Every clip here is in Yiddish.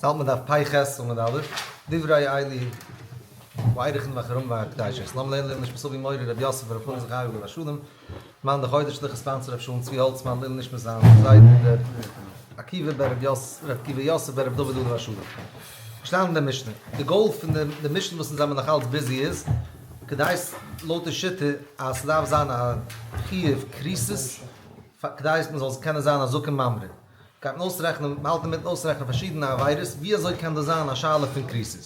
האלט מען דף פ"ח עמוד א', דברי אלו הערכין והחרמים וההקדשות, לאמיר לערנען לעילוי נשמת אבי מורי רבי יוסף ברב חנן זכרי' עליו השלום, מאן דחודש שליח sponsor רבי שלום צבי האלצמאן לעילוי נשמת זיין זיידן ר' עקיבא בן רבי עקיבא יוסף בן רבי דוד עליו השלום. געשטאנען אין די משנה, די goal פון די משנה וואס אונז זעמיר נאך אלץ busy איז, כדי לויט די שיטה אז ס'דארף זיין א חיוב כריתות כדי מ'זאל קענען זיין א זקן ממרא. גייט מען אויסרעכענען, מען האלט אינמיטן אויסרעכענען פארשידענע עבירות, ווי אזוי קען דאס זיין א שאלה פון כריתות?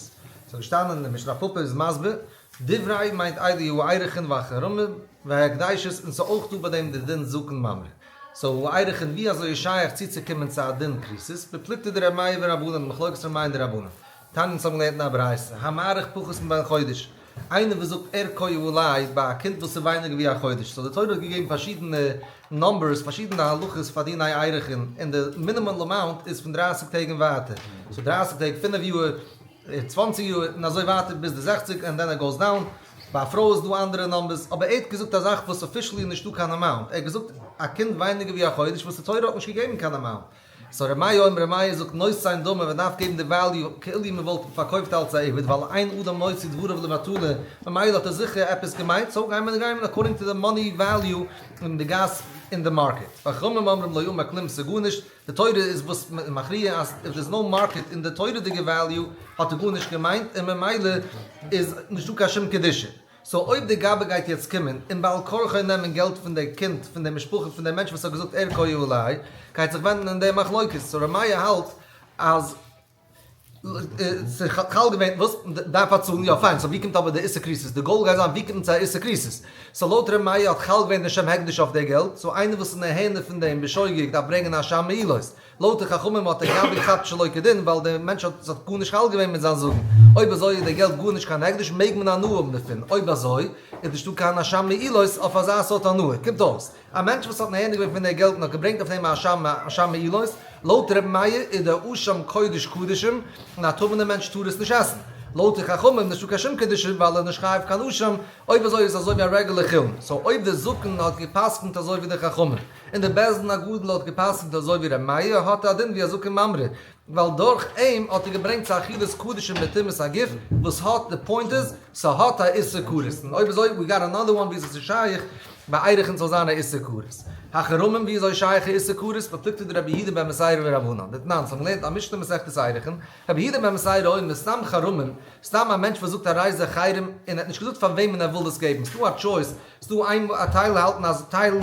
ס'איז געשטאנען אין די משנה, רב פפא איז מסביר, דברי מיינט אלו הערכין והחרמים וההקדשות, און ס'איז אויך דא ביי דעם די דין זקן ממרא. so הערכין ווי אזוי איז שייך צוצוקומען צו א דין כריתות? בפלוגתא דר' מאיר ורבנן, מחלוקת ר' מאיר און די רבנן. תניא אונז האבן געלערנט אין א ברייתא, המעריך פחות מבן חודש, איינער וואס זאגט ערכו עלי ביי א קינד וואס איז ווייניגער ווי א חודש, so די תורה האט געגעבן פארשידענע numbers, פארשידענע הלכות פאר דיני ערכין, און די מינימאל amount איז פון דרייסיג טעג און ווייטער, so דרייסיג טעג, פינף יאר, צוואנציג יאר, און אזוי ווייטער ביז די זעכציג, and then it goes down, ביי א פרוי איז דא אנדערע numbers, אבער ער האט געזאגט א זאך וואס officially איז נישטא קיין amount, ער האט געזאגט א קינד ווייניגער ווי א חודש וואס די תורה האט נישט געגעבן קיין amount. so ר' מאיר אומר ר' מאיר זאגט נותן דמי מען דארף געבן די value כאילו מען וואלט אים פארקויפט אלץ א עבד ווייל אין אדם מוציא דבריו לבטלה ממילא האט ער זיכער עפעס געמיינט so גיימער גיימער according to די money value אין די גאס אין די market וחכמים אומרים לא אמר כלום ס'גארנישט די תורה איז וואס מכריע אז if there's no market אין די תורה'דיגע value האט ער גארנישט געמיינט און ממילא איז נישטא קיין שום קדושה. so אויב די גבאי גייט יעצט קומען און בעל כרחו נעמען געלט פון די קינד פון די משפחה פון די מענטש וואס האט געזאגט ערכו עלי, גייט זיך ווענדן אין די מחלוקת, so ר' מאיר האלט אז ס'איז חל געווען וואס דארף באצאלן יא פיין, so ווי קומט אבער די איסור כריתות, די goal גייט זיין ווי קומט מען צו א איסור כריתות, so לויט ר' מאיר האט חל געווען די שם הקדש אויף די געלט, so איינער וואס איז נהנה פון דעם בשוגג דארף ברענגען אשם מעילות. לויט די חכמים האט דער גבאי געכאפט שלא כדין ווייל דער מענטש האט ס'האט גארנישט חל געווען מיט זיין זאגן, אויב אזוי איז דער געלט גארנישט קיין הקדש מעג מען הנאה האבן דערפון, אויב אזוי איז נישטא קיין אשם מעילות אויף אזא סארט הנאה, קומט אויס א מענטש וואס האט נהנה געווען פון דער געלט און האט געברענגט אויף דעם א אשם אשם מעילות, לויט רבי מאיר איז דער אשם קודש קדשים און א טמא'נער מענטש טאר עס נישט עסן, לויט די חכמים איז נישטא קיין שום קדושה ווייל ער איז נישט חייב קיין אשם, אויב אזוי איז עס אזוי ווי א רעגולער חולין, so אויב דער זקן האט גע'פסק'נט אזוי ווי די חכמים. און דער בית דין הגדול האט גע'פסק'נט אזוי ווי ר' מאיר האט א דין ווי א זקן ממרא, ווייל דורך אים האט ער געברענגט צו אכילת קדשים בטומאת הגוף, וואס האט, די point איז, ס'האט א איסור כרת, און אויב אזוי we got another one ווי איז עס איז שייך ביי ערכין זאל זיין א איסור כרת. החרמים ווי אזוי שייך א איסור כרת, בפלוגתא דרבי יהודה בן בתירא ורבנן, דתנן, ס'האבן געלערנט א משנה מסכת ערכין, רבי יהודה בן בתירא אומר סתם חרמים, סתם א מענטש וואס זאגט הרי זה חרם און ער האט נישט געזאגט פאר וועמען ער וויל דאס געבן, ס'דא א choice ס'דא איין א טייל האלטן אז טייל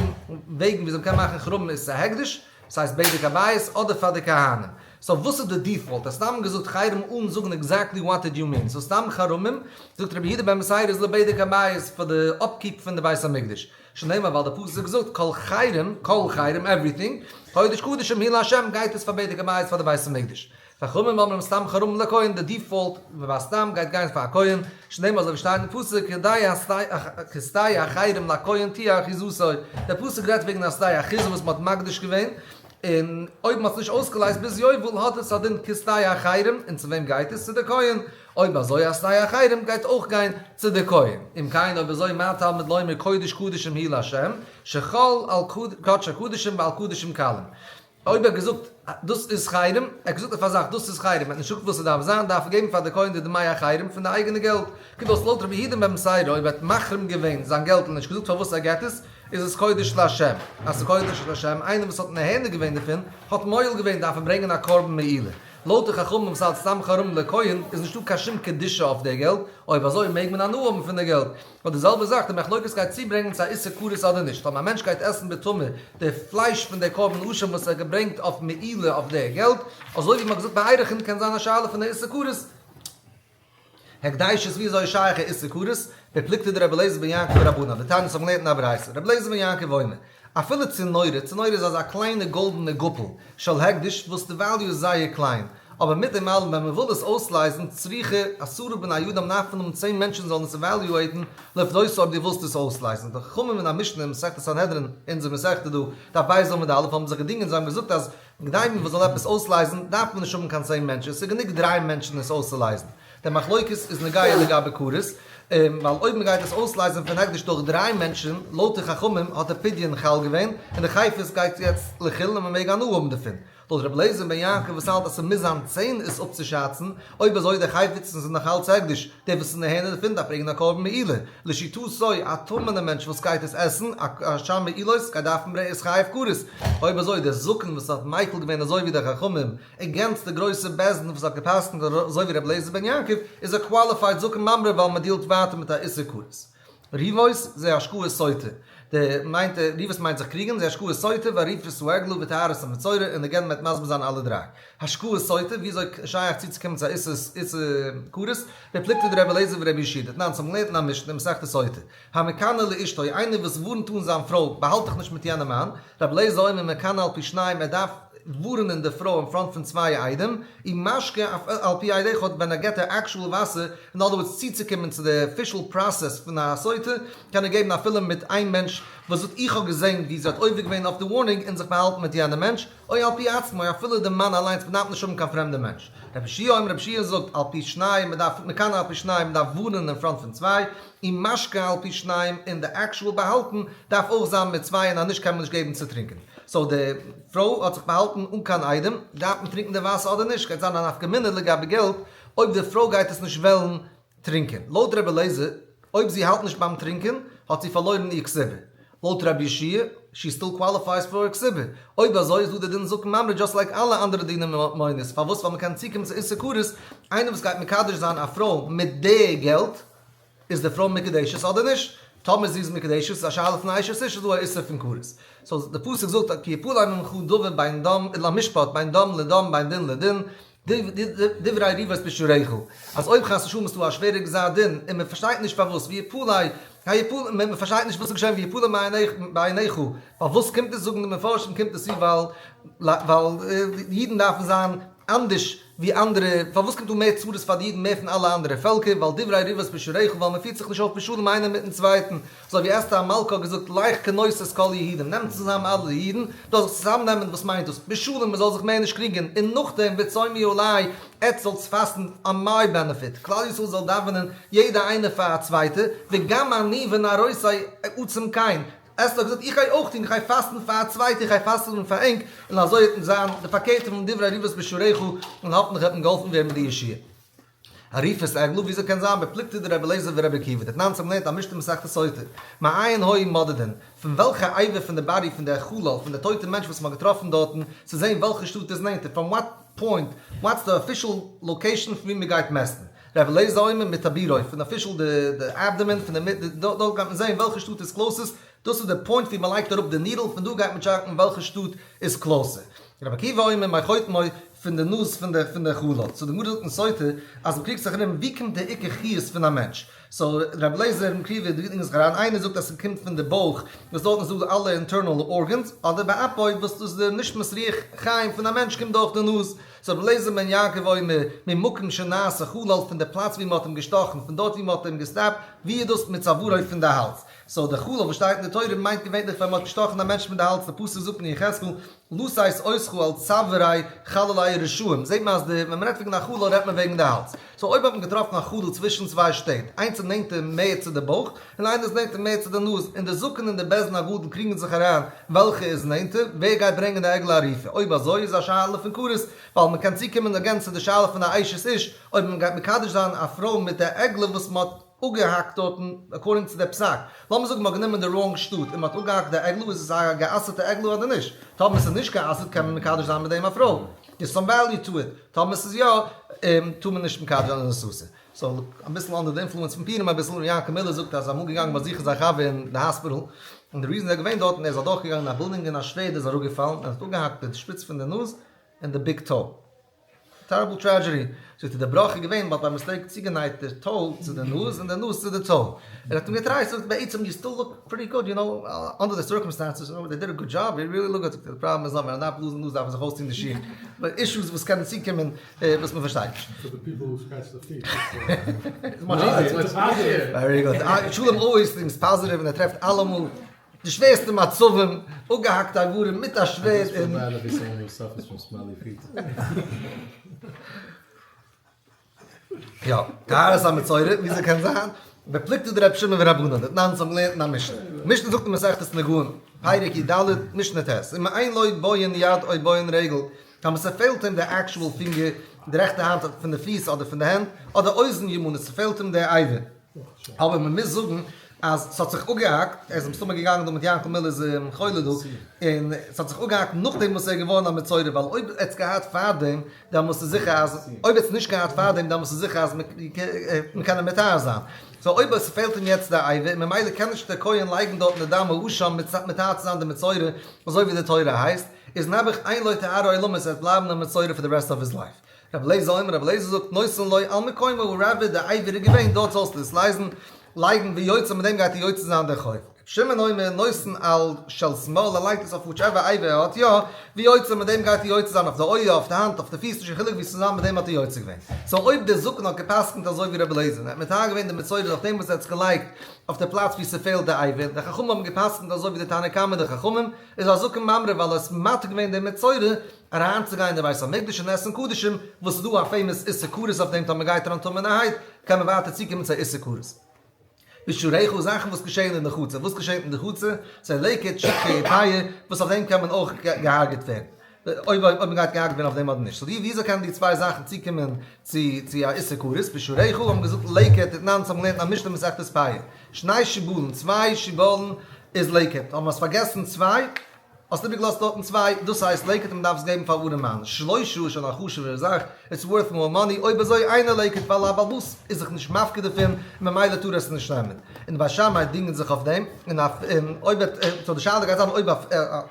וועגן וויאזוי מ'קען מאכן חרמים איז צו הקדש, ס'הייסט בדק הבית, אדער פאר די כהנים. so וואס איז די default? ער האט סתם געזאגט חרם אן זאגן exactly what did you mean. so סתם חרמים, זאגט רבי יהודה בן בתירא איז לבדק הבית פאר די upkeep פון די בית המקדש. שנאמר ווייל די פסוק זאגט כל חרם, כל חרם, everything, קודש קדשים הוא לה' גייט עס פאר בדק הבית פאר די בית המקדש. וחכמים אומרים סתם חרמים לכהן, די default ביי סתם גייט גיין פאר א כהן, שנאמר אזוי ווי שטייט אין פסוק כי שדה החרם לכהן תהיה אחוזתו, דער פסוק רעדט וועגן א שדה אחוזה וואס מען האט מקדיש געווען, און אויב מען האט עס נישט אויסגעלייזט ביז יובל האט עס א דין כשדה החרם, און צו וועם גייט עס? צו די כהן, אויב אזוי א שדה החרם גייט אויך גיין צו די כהן, אם כן אויב אזוי מה תלמוד לומר קודש קדשים הוא לה' שחל על קדשי קדשים ועל קדשים קלים. אויב ער האט געזאגט דאס איז חרם, ער האט געזאגט אויף א זאך דאס איז חרם, ער האט נישט געזאגט וואס עס דארף זיין, דארף ער געבן פאר די כהן די דמי החרם פון די אייגענע געלט. קומט אויס לויט רבי יהודה בן בתירא אויב ער האט מחרים געווען זיין געלט און נישט געזאגט פארוואס ער געט עס, איז עס קודש לה'. אז ס'איז קודש לה', איינער וואס האט נהנה געווען דערפון, האט מועל געווען, דארף ער ברענגען א קרבן מעילה. לויט די חכמים וואס האלט סתם חרמים לכהן, איז נישטא קיין שום קדושה אויף די געלט, אויב אזוי מעג מען הנאה האבן פון די געלט. און די זעלבע זאך, די מחלוקת גייט צוברענגען צו א איסור כרת אדער נישט, טאמער א מענטש גייט עסן בטומאה די פלייש פון די קרבן אשם וואס ער האט געברענגט אויף מעילה אויף די געלט, אזוי ווי מ'האט געזאגט ביי ערכין קען זיין א שאלה פון די איסור כרת. הקדשות ווי אזוי איז שייך א איסור כרת? בפלוגתא דרבי אליעזר בן יעקב ורבנן, דתניא האבן געלערנט אין א ברייתא, רבי אליעזר בן יעקב אומר, אפילו צנורה, צנורה איז אזא קליינע גאלדענע גאפל של הקדש וואס די value איז זייער קליין, אבער מיט דעם אלעם ווען מען וויל עס אויסלייזן צריכה עשרה בני אדם דארף מען האבן צען מענטשן זאלן עס evaluate ן לפדותו אויב דו ווילסט עס אויסלייזן. די חכמים אין א משנה אין מסכת סנהדרין, אונזער מסכתא דא, דף ב' עמוד א', האבן זיך געדינגען זיי האבן געזאגט אז כדי מען זאל עפעס אויסלייזן דארף מען נישט האבן קיין צען מענטשן, עס איז גענוג דריי מענטשן עס אויסצולייזן. די מחלוקת איז נוגע לגבי כרת, ווייל אויב מען גייט עס אויסלייזן פון הקדש דורך דריי מענטשן, לויט די חכמים האט די פדיון חל געווען, און די חפץ גייט יעצט לחולין און מען מעג הנאה האבן דערפון. לויט רבי אליעזר בן יעקב וואס האלט אז ס'מוז זיין צען עס אפצושאצן, אויב אזוי די חפצים זענען נאך אלץ הקדש, דער וואס איז נהנה דערפון דארף ברענגען א קרבן מעילה, לשיטתו א טמא'נע מענטש וואס גייט עס עסן, א אשם מעילות, גייט דארפן ברענגען איז חייב כרת. אויב אזוי דער זקן וואס האט מיקל געווען אזוי ווי די חכמים, against די גרויסע בית דין וואס האט גע'פסק'נט אזוי ווי רבי אליעזר בן יעקב, איז א qualified זקן ממרא ווייל מען deal ט ווייטער מיט א איסור כרת. ריבות זה השקאת סוטה. די מיינט ריבות מיינט זיך קריגן, זה השקאת סוטה ועריפת העגלה וטהרת המצורע און again מ'וועט מסביר זיין אלע דריי. השקאת סוטה, וויאזוי שייך צוצוקומען צו א איסור כרת, בפלוגתא דרבי אליעזר ורבי יהושע דתנן, ס'האבן געלערנט אין א משנה אין מסכת סוטה, המקנא לאשתו, איינער וואס ווארנט אן זיין פרוי, באהאלט דיך נישט מיט יענעם מאן, רבי אליעזר אומר מקנא על פי שניים, ער דארף ווארענען די פרוי אין front פון צוויי עדים, ומשקה על פי עד אחד ווען ער געבט איר actual וואסער, אין other words צוצוקומען צו די official process פון א סוטה, קען ער געבן אפילו מיט איין מענטש וואס זאגט איך האב געזען ווי זי האט עובר געווען אויף די warning און זיך באהאלטן מיט יענעם מענטש, או על פי עצמו אפילו די מאן אליינס מ'דארף נישט האבן קיין פרעמדע מענטש. רבי יהושע אומר רבי יהושע זאגט על פי שניים מ'דארף מקנא על פי שניים מ'דארף ווארענען אין front פון צוויי, ומשקה על פי שניים און די actual באהאלטן דארף אויך זיין מיט צוויי און אז נישט קען מען נישט געבן צו טרינקען. so די פרוי האט זיך באהאלטן אן קיין עדים, דארף מען טרינקען די וואסער אדער נישט? גייט זיין א נפקא מינה לגבי געלט אויב די פרוי גייט עס נישט וועלן טרינקען. לויט רבי אליעזר, אויב זי האלט נישט ביים טרינקען, האט זי פארלוירן איר כתובה. לויט רבי יהושע, she still qualifies for כתובה. אויב אזוי איז דא די דין זקן ממרא just like אלע אנדערע דיני ממונות. פארוואס? ווייל מ'קען צוקומען צו איסור כרת, איינער וואס גייט מקדש זיין א פרוי מיט די געלט, איז די פרוי מקודשת אדער נישט? טאמער זי איז מקודשת איז א שאלה פון אשת איש איז דא א איסור פון כרת. so די פסוק זאגט כי יפלא ממך דבר בין דם למשפט בין דם לדם בין דין לדין דברי ריבות בשעריך אז אויב חס ושלום איז דא א שווערע גזר דין און מען פארשטייט נישט פארוואס ויפלא מען פארשטייט נישט וואס איז געשען ויפלא בעיניך פארוואס קומט עס זאגן די מפרשים קומט עס צו ווייל ווייל אידן דארפן זיין אנדערש ווי אנדערע, פארוואס קומט דא מער צרות פאר די אידן מער פון אלע אנדערע פעלקער, ווייל דברי ריבות בשעריך, ווייל מען פירט זיך נישט אויף בשלום איינער מיטן צווייטן, אזוי ווי אסתר המלכה האט געזאגט לך כנוס את כל היהודים, נעמט צוזאם אלע אידן, דארף זיך צוזאם נעמען, וואס מיינט דאס? בשלום, מען זאל זיך מער נישט קריגן, און נאכדעם וצומו עלי, עטס זאלטס פאסטן on my benefit, כלל ישראל זאל דאווענען יעדע איינער פאר א צווייטע, וגם אני ונערותי אצום כן, אסתר האט געזאגט, איך גיי אויך טון, איך גיי פאסטן פאר א צווייטע, איך גיי פאסטן פאר ענק, און אזוי וועט זיין די פארקערטע פון דברי ריבות בשעריך, און האפנטליך וועט מען געהאלפן ווערן מיט די ישועה. עריפת עגלה, וויאזוי קען זיין בפלוגתא דרבי אליעזר ורבי עקיבא, דתנן אונז האבן געלערנט א משנה מסכת סוטה, מאין היו מודדין, פון וועלכע אבר פון די body פון די חלל, פון די טויטע מענטש וואס מען האט געטראפן דארטן, צו זען וועלכע שטאט איז נענטער, from what point, what's the official location פון ווי מען גייט מעסטן. ר' אליעזר אומר מטבורו, פון official די abdomen פון די מיט דארט גייט מען זעהן וועלכע שטאט איז closest, דאס איז די point ווי מען לייגט אראפ די needle, פון דא גייט מען טשעקן וועלכע שטאט איז closer. רבי עקיבא אומר מחוטמו, פון די נאז פון די פון די חלל. so די גמרא זאגט אין סוטה אז מען קריגט זיך ארום ווי קומט די עיקר חיות פון א מענטש. so רבי אליעזר און עקיבא דרוקן זיך אריין, איינער זאגט אז ס'קומט פון די בויך וואס דארטן איז דא אלע internal organs, אדער באפו וואס דאס איז די נשמת רוח חיים פון א מענטש קומט דורך די נאז. so רבי אליעזר בן יעקב אומר, ממקום שנעשה חלל, פון די פלאץ ווי מען האט אים געשטאכן, פון דארט ווי מען האט אים געסטעבט, ווי איז דאס מצווארו פון די האלז. so די חלל וואס שטייט אין די תורה מיינט געווענליך ווען מען האט געשטאכן א מענטש מיט די האלז, די פסוק זאגט אין יחזקאל, לשאת אותך על צווארי חללי רשעים, זעט מען אז די ווען מען רעדט וועגן א חלל רעדט מען וועגן די האלז. so אויב האט מען געטראפן א חלל צווישן צוויי שטעט, איינס איז נענטער מער צו די בויך, און איינער איז נענטער מער צו די נאז, און די זקן און די בית דין הגדול קריגן זיך אריין וועלכע איז נענטער, ווער גייט ברענגען די עגלה ערופה? אויב אזוי איז א שאלה פון כרת, ווייל מען קען צוקומען again צו די שאלה פון א אשת איש, אויב מען גייט מקדש זיין א פרוי מיט די עגלה וואס מען האט אפגעהאקט דארטן according צו די פסק, לאמיר זאגן מען האט גענומען די wrong שטאט און מען האט אפגעהאקט די עגלה, איז עס א גע'אסר'טע עגלה אדער נישט? טאמער עס איז נישט גע'אסר'ט קען מען מקדש זיין מיט דעם א פרוי, there's some value to it, טאמער עס איז יא, טאר מען נישט מקדש זיין און עס איז אסור. so אביסל under די influence פון פורים אביסל, ר' יעקב מילער זאגט אז ער איז אמאל געגאנגען באזוכן זיין חבר אין די hospital, און די reason ער איז געווען דארטן ער איז אדורך געגאנגען א בילדינג און א שווערד איז אראפגעפאלן און האט אפגעהאקט די שפיץ פון די נאז און די big toe. terrible tragedy. זאגט ער די בראך איז געווען ווייל by mistake צוגענייט די toe צו די נאז און די נאז צו די toe. ער האט אים געטרייסט זאגט בעצם you still look pretty good you know under the circumstances they did a good job you really look good זאגט ער די פראבלעם איז נאר ווען ער דארף בלאזן נאז דארף ער זיך אויסטון די שיך but issues וואס קענען צוקומען וואס מען פארשטייט נישט. For the people who scratch the feet. It's much easier. Very good. שלום always thinks positive און ער טרעפט אלעמאל די שווערסטע מצבים, אפגעהאקטע איברים מיט א שווערד און. יא, טהרת המצורע, וויאזוי קען זיין? בפלוגתא דרבי שמעון ורבנן, דתנן אונז האבן געלערנט אין א משנה. משנה זאגט אין מסכת נגעים, פרק י ד, משנה ט', אם אין לו בוהן יד או בוהן רגל. טאמער ס'פעלט אים די actual פינגער, די רעכטע האנט פון די פיס אדער פון די הענט, אדער אוזן ימנית, ס'פעלט אים די אבר. אבער מ'מוז זאגן אז ס'האט זיך אפגעהאקט, ער איז מסתמא געגאנגען דא מיט יענקל מילער'ס חולה דא, און ס'האט זיך אפגעהאקט נאכדעם וואס ער איז געווארן א מצורע, ווייל אויב ער האט עס געהאט פארדעם, דעמאלס איז זיכער אז, אויב ער האט עס נישט געהאט פארדעם דעמאלס איז זיכער אז מ'קען אים מטהר זיין. so אויב עס פעלט אים יעצט די אבר, ממילא קען נישט דער כהן לייגן דארטן די דם האשם מטהר צו זיין די מצורע, אזוי ווי די תורה הייסט, איז נעבעך אין לו טהרה עולמית, ער וועט בלייבן א מצורע פאר די rest of his life. רבי אליעזר אומר, רבי אליעזר זאגט, נותן לו על מקומו wherever די אבר איז געווען, דארט זאלסטו עס לייזן, לייגן ויוצא, מיט דעם גייט ער יוצא זיין דער חוב. רבי שמעון אומר, נותן על של שמאל, ער לייגט עס אויף whichever אבר ער האט יא, ויוצא, מיט דעם גייט ער יוצא זיין אויף די אויער, אויף די האנט, אויף די פיס, נישט קיין חילוק ווי עס איז מיט דעם האט ער יוצא געווען. so אויב דער זקן האט גע'פסק'נט אזוי ווי רבי אליעזר, און ער האט מטהר געווען די מצורע נאכדעם וואס ער האט עס געלייגט אויף די פלאץ ווי ס'פעלט די אבר, די חכמים האבן גע'פסק'נט אזוי ווי די תנא קמא די חכמים, איז א זקן ממרא ווייל ער האט מתיר געווען דעם מצורע אריינצוגיין אין די בית המקדש און עסן קדשים, וואס איז דא א famous איסור כרת אויף דעם טאמער גייט ער אן טמא'נערהייט קען מען ווייטער צוקומען צו א איסור כרת. בשעריך זאכן וואס געשעהן אין די חצר, וואס געשעהט אין די חצר? ס'איז לקט, שכחה און פאה, וואס אויף דעם קען מען אויך געהארגעט ווערן, אויב אויב מען גייט געהארגעט ווערן אויף דעם אדער נישט, so ווי וויאזוי קענען די צוויי זאכן צוקומען צו צו א איסור כרת? בשעריך האבן געזאגט לקט, תנן אונז האבן געלערנט אין א משנה מסכת פאה, שני שיבולין, צוויי שיבולן איז לקט, האבן עס פארגעסן צוויי, האסט איבערגעלאזט דארטן צוויי, דאס הייסט לקט און מ'דארף עס געבן פאר ארעמאן, שלושה איז שוין א חשוב'ערע זאך, it's worth more money, אויב אזוי אינו לקט ווייל א בעל הבית איז זיך נישט מפקיר דערפון און ממילא טאר ער עס נישט נעמען. און די בית שמאי דינגען זיך אויף דעם, און אויב וועט, so די שאלה גייט זיין אויב א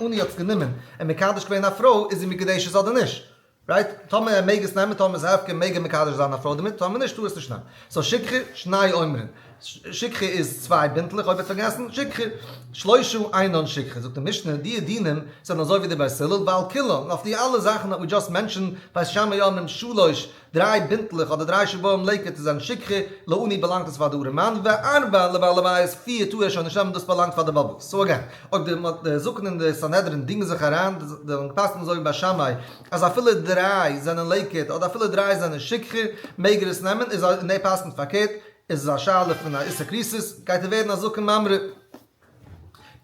עני האט עס גענומען און מקדש געווען א פרוי איז זי מקודשת אדער נישט. right? טאמער ער מעג עס נעמען, טאמער איז הפקר מעג ער מקדש זיין א פרוי דערמיט, טאמער נישט טאר עס נישט נעמען. so שכחה, שני אומרים. שכחה איז צוויי בינטלעך, אויב ער האט פארגעסן, שכחה. שלושה אינן שכחה. זאגט די משנה, די דינים זענען אזוי ווי די בית הלל, ועל כולן, און אויף די אלע זאכן that we just mentioned, בית שמאי אומרים שלוש, דריי בינטלעך אדער דריי שבועים לקט זענען שכחה, לעני באלאנגט עס פאר די ארעמאן, וארבע לבעל הבית, פיר טאר ער שוין נישט נעמען דאס באלאנגט פאר די בעל הבית. so again, אויב די די זקן און די סנהדרין דינגען זיך אריין, די האבן געפסקנט אזוי ווי בית שמאי, אז אפילו דריי זענען לקט אדער אפילו דריי זענען שכחה מעג ער עס נעמען, איז און ער פסקנט פארקערט, איז עס א שאלה פון א איסור כריתות, גייט ער ווערן א זקן ממרא.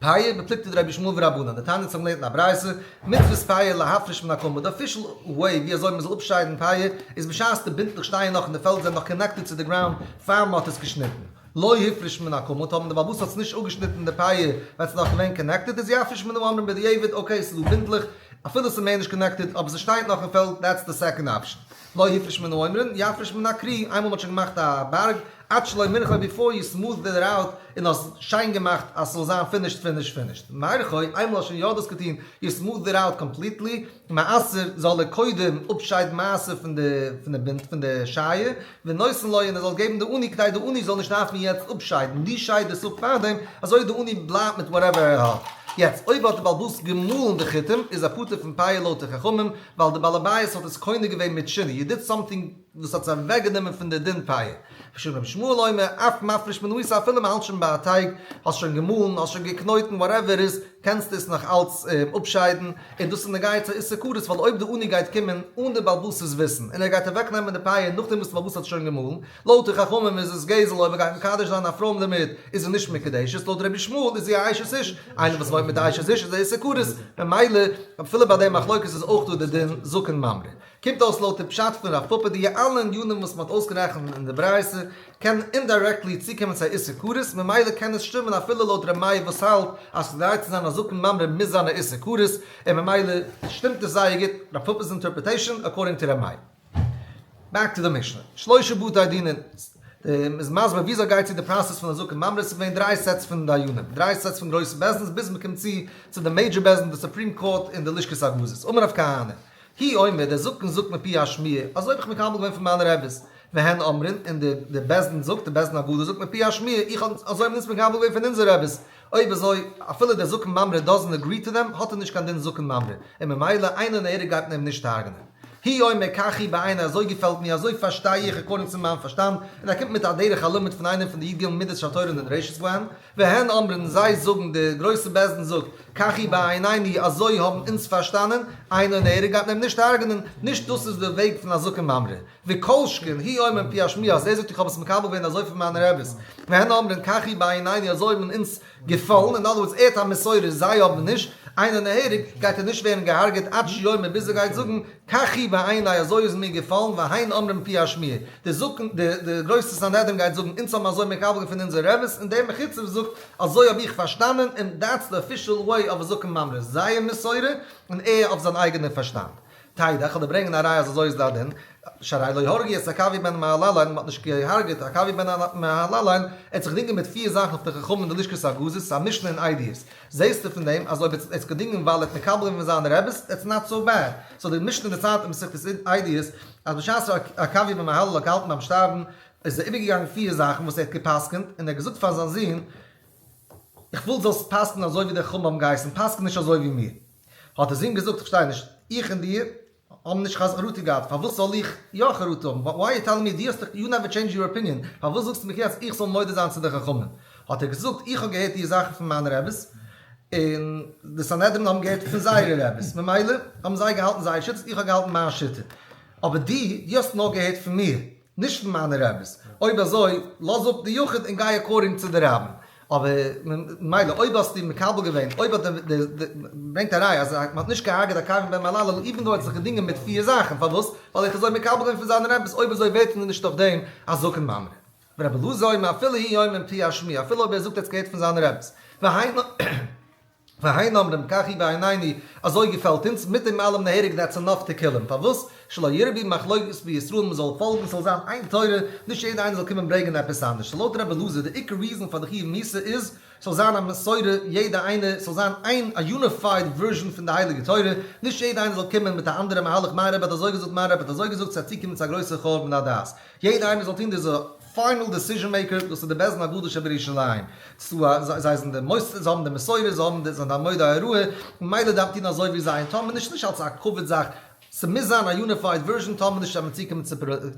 פאה בפלוגתא דרבי ישמעאל ורבנן, דתניא אונז האבן געלערנט אין א ברייתא, מצוות פאה להפריש מן הקמה, די official way ווי אזוי מען זאל אפשיידן פאה איז בשעת די בינטלעך שטייען נאך אין די פעלד זענען נאך connected צו די ground פאר מען האט עס געשניטן, לא הפריש מן הקמה, טאמער די בעל הבית האט עס נישט אפגעשניטן די פאה ווען ס'איז נאך געווען connected איז יפריש מן העמרים בדיעבד, okay ס'איז דא בינטלעך אפילו ס'איז מער נישט connected אבער ס'שטייט נאך אין פעלד that's די second option. לא הפריש מן העמרים, יפריש מן הכרי, איינמאל מ'האט שוין געמאכט א בארג, עד שלא מרחו before you smooth it out, און האסט שיין געמאכט אז ס'זאל זיין finished finished finished. מרחו, איינמאל האסט שוין יא דאס געטון, you smooth it out completely, מעשר זאל ער קודם אפשיידן מעשר פון די פון די בינט פון די שייער, ונותן לו און ער זאל געבן די עני כדי די עני זאל נישט דארפן יעצט אפשיידן, דו שייד עס אפ פארדעם, אזוי די עני בלייבט מיט whatever ער האט. יעצט אויב האט די בעל הבית געמאלן די חיטים איז ער פטור פון פאה לויט די חכמים, ווייל די בעל הבית האט עס קונה געווען מיט שינוי, you did something וואס האט עס אוועק גענומען פון די דין פאה. ושם רבי ישמעאל אומר, אף מפריש מן העיסה אפילו מען האלט שוין ביי א טייג, האסט שוין געמאלן, האסט שוין געקנויטן, whatever איז, קענסטו עס נאך אלץ אפשיידן, און דאס איז נוגע צו איסור כרת, ווייל אויב די עני גייט קומען אן די בעל הבית'ס וויסן, און ער גייט אוועק נעמען די פאה נאכדעם וואס די בעל הבית האט שוין געמאלן, לויט די חכמים איז עס גזל אויב ער גייט מקדש זיין א פרוי דערמיט איז זי נישט מקודשת, לויט רבי ישמעאל איז זי א אשת איש, איינער וואס וואוינט מיט די אשת איש איז א איסור כרת, ממילא אפילו ביי די מחלוקת איז אויך דא די דין זקן ממרא. קומט אויס לויט די פשט פון רב פפא די אלע ענינים וואס מען האט אויסגערעכנט אין די ברייתא קען indirectly צוקומען צו א איסור כרת, ממילא קען עס שטימען אפילו לויט ר' מאיר וואס האלט אז כדי צו זיין א זקן ממרא מוז זיין א איסור כרת, און ממילא שטימט עס זייער גוט רב פפא'ס interpretation according to ר' מאיר. back to די משנה. שלושה בתי דינין. מ'איז מסביר וויאזוי גייט צו די process פון א זקן ממרא, ס'איז געווען דריי sets פון דיינים, דריי sets פון גרויסע בית דין'ס ביז מ'קומט צו צו די major בית דין, די supreme court און די לשכת הגזית. אמר רב כהנא, הוא אומר, דער זקן זאגט מפי השמועה, אזוי האב איך מקבל געווען פון מיינע רעביס, והן אומרים, און די די בית דין זאגט, די בית דין הגדול זאגט מפי השמועה, איך האב אזוי האבן אונז מקבל געווען פון אונזערע רעביס, אויב אזוי, אפילו דער זקן ממרא doesn't agree to them, האט ער נישט קיין דין זקן ממרא, און ממילא אינו נהרג גייט מען אים נישט הרג'נען. הוא אומר כך היא בעיני אזוי געפעלט מיר אזוי פארשטיי איך according צו מיין פארשטאנד, און ער קומט מיט א דרך הלימוד פון איינעם פון די י"ג מידות שהתורה נדרשת בהן, והן אומרים זיי זאגן די גרויסע בית דין זאגט כך היא בעינינו אזוי האבן אונז פארשטאנען, אינו נהרג גייט מען אים נישט הרג'נען, נישט דאס איז די וועג פון א זקן ממרא. וכל שכן הוא אומר מפי השמועה אז ער זאגט איך האב עס מקבל געווען אזוי פון מיינע רעביס, והן אומרים כך היא בעינינו אזוי האבן אונז געפאלן, אין other words ער האט א מסורה זיי האבן נישט, אינו נהרג, גייט ער נישט ווערן געהארגעט עד שיאמר ביז ער גייט זאגן כך היא בעיני אזוי איז מיר געפאלן והן אומרים מפי השמועה, די זקן די גרויסע סנהדרין גייט זאגן אונז האבן אזוי מקבל געווען פון אונזערע רעבעס און דער מחוצף זאגט אזוי האב איך פארשטאנען און that's the official way of זקן ממרא זייער מסורה און ער אויף זיין אייגענע פארשטאנד. תדע, כ'וועל דיר ברענגען א ראיה אז אזוי איז די הדין, שהרי לא הרגו את עקביא בן מהללאל, מ'האט נישט געהארגעט עקביא בן מהללאל, ער האט זיך געדינגען מיט פיר זאכן אויף די חכמים אין די לשכת הגזית, ס'איז א משנה אין עדיות. זעהסטו פון דעם אז אויב ער האט זיך געדינגען ווייל ער האט מקבל געווען פון זיינע רעביס, it's not so bad. so די משנה דערציילט אין מסכת עדיות, אז בשעת עקביא בן מהללאל האט געהאלטן ביים שטארבן, איז ער איבערגעגאנגען פיר זאכן וואס ער האט גע'פסק'נט, און ער האט געזאגט פאר זיין זון, איך וויל זאלסט פסק'נען אזוי ווי די חכמים האבן געהייסן, פסק'ן נישט אזוי ווי מיר. האט דער זון געזאגט, איך פארשטיי נישט, איך און דיר האבן נישט חרטה געהאט, פארוואס זאל איך יא חרטה האבן? why you telling me, דו האסט דאך, you never change your opinion, פארוואס זאגסטו מיך יעצט איך זאל מודה זיין צו די חכמים? האט ער געזאגט, איך האב געהערט די זאכן פון מיינע רעביס, און די סנהדרין האבן געהערט פון זייערע רעביס, ממילא האבן זיי געהאלטן זייער שיטות, איך האב געהאלטן מיין שיטה. אבער דו, דו האסט נאר געהערט פון מיר. נישט פון מיינע רעביס, אויב אזוי לאז אפ די יחיד און גיי according צו די רבים, אבער ממילא אויב האסטו מקבל געווען, אויב האט די די ברענגט א ראיה אז מען האט נישט געהארגעט עקביא בן מהללאל even though ער האט זיך געדינגען מיט פיר זאכן, פארוואס? ווייל ער האט אזוי מקבל געווען פון זיינע רעביס, אויב אזוי ווערט מען נישט אויף דעם א זקן ממרא. ורבי אלעזר אומר אפילו הוא אומר מפי השמועה, אפילו אויב ער זאגט ער האט עס געהערט פון זיינע רעביס, והיינו. והן אומרים כך היא בעינינו, אזוי געפעלט אונז, מיט דעם אלעם נהרג that's enough to kill him, פארוואס? שלא ירבו מחלוקת בישראל מען זאל פאלגן ס'זאל זיין איין תורה, נישט יעדער איינער זאל קומען ברענגען עפעס אנדערש, so לויט רבי אלעזר די עיקר reason פאר די חיוב מיתה איז, ס'זאל זיין א מסורה יעדע איינער, ס'זאל זיין איין א unified version פון די הייליגע תורה, נישט יעדע איינער זאל קומען מיט א אנדערע מהלך מיין רבי האט אזוי געזאגט מיין רבי האט אזוי געזאגט ס'וועט צוקומען צו א גרויסע חורבן הדת, יעדע איינער זאל טון די. final decision maker, דאס איז די בית דין הגדול שבירושלים, זיי זענען די מוסד, זיי האבן די מסורה, זיי האבן די, זענען די עמודי ההוראה, ממילא דארף טון אזוי ווי זיי, און טאמער נישט, נישט אלס א כבוד זאך, ס'מוז זיין א unified version, טאמער נישט וועט מען צוקומען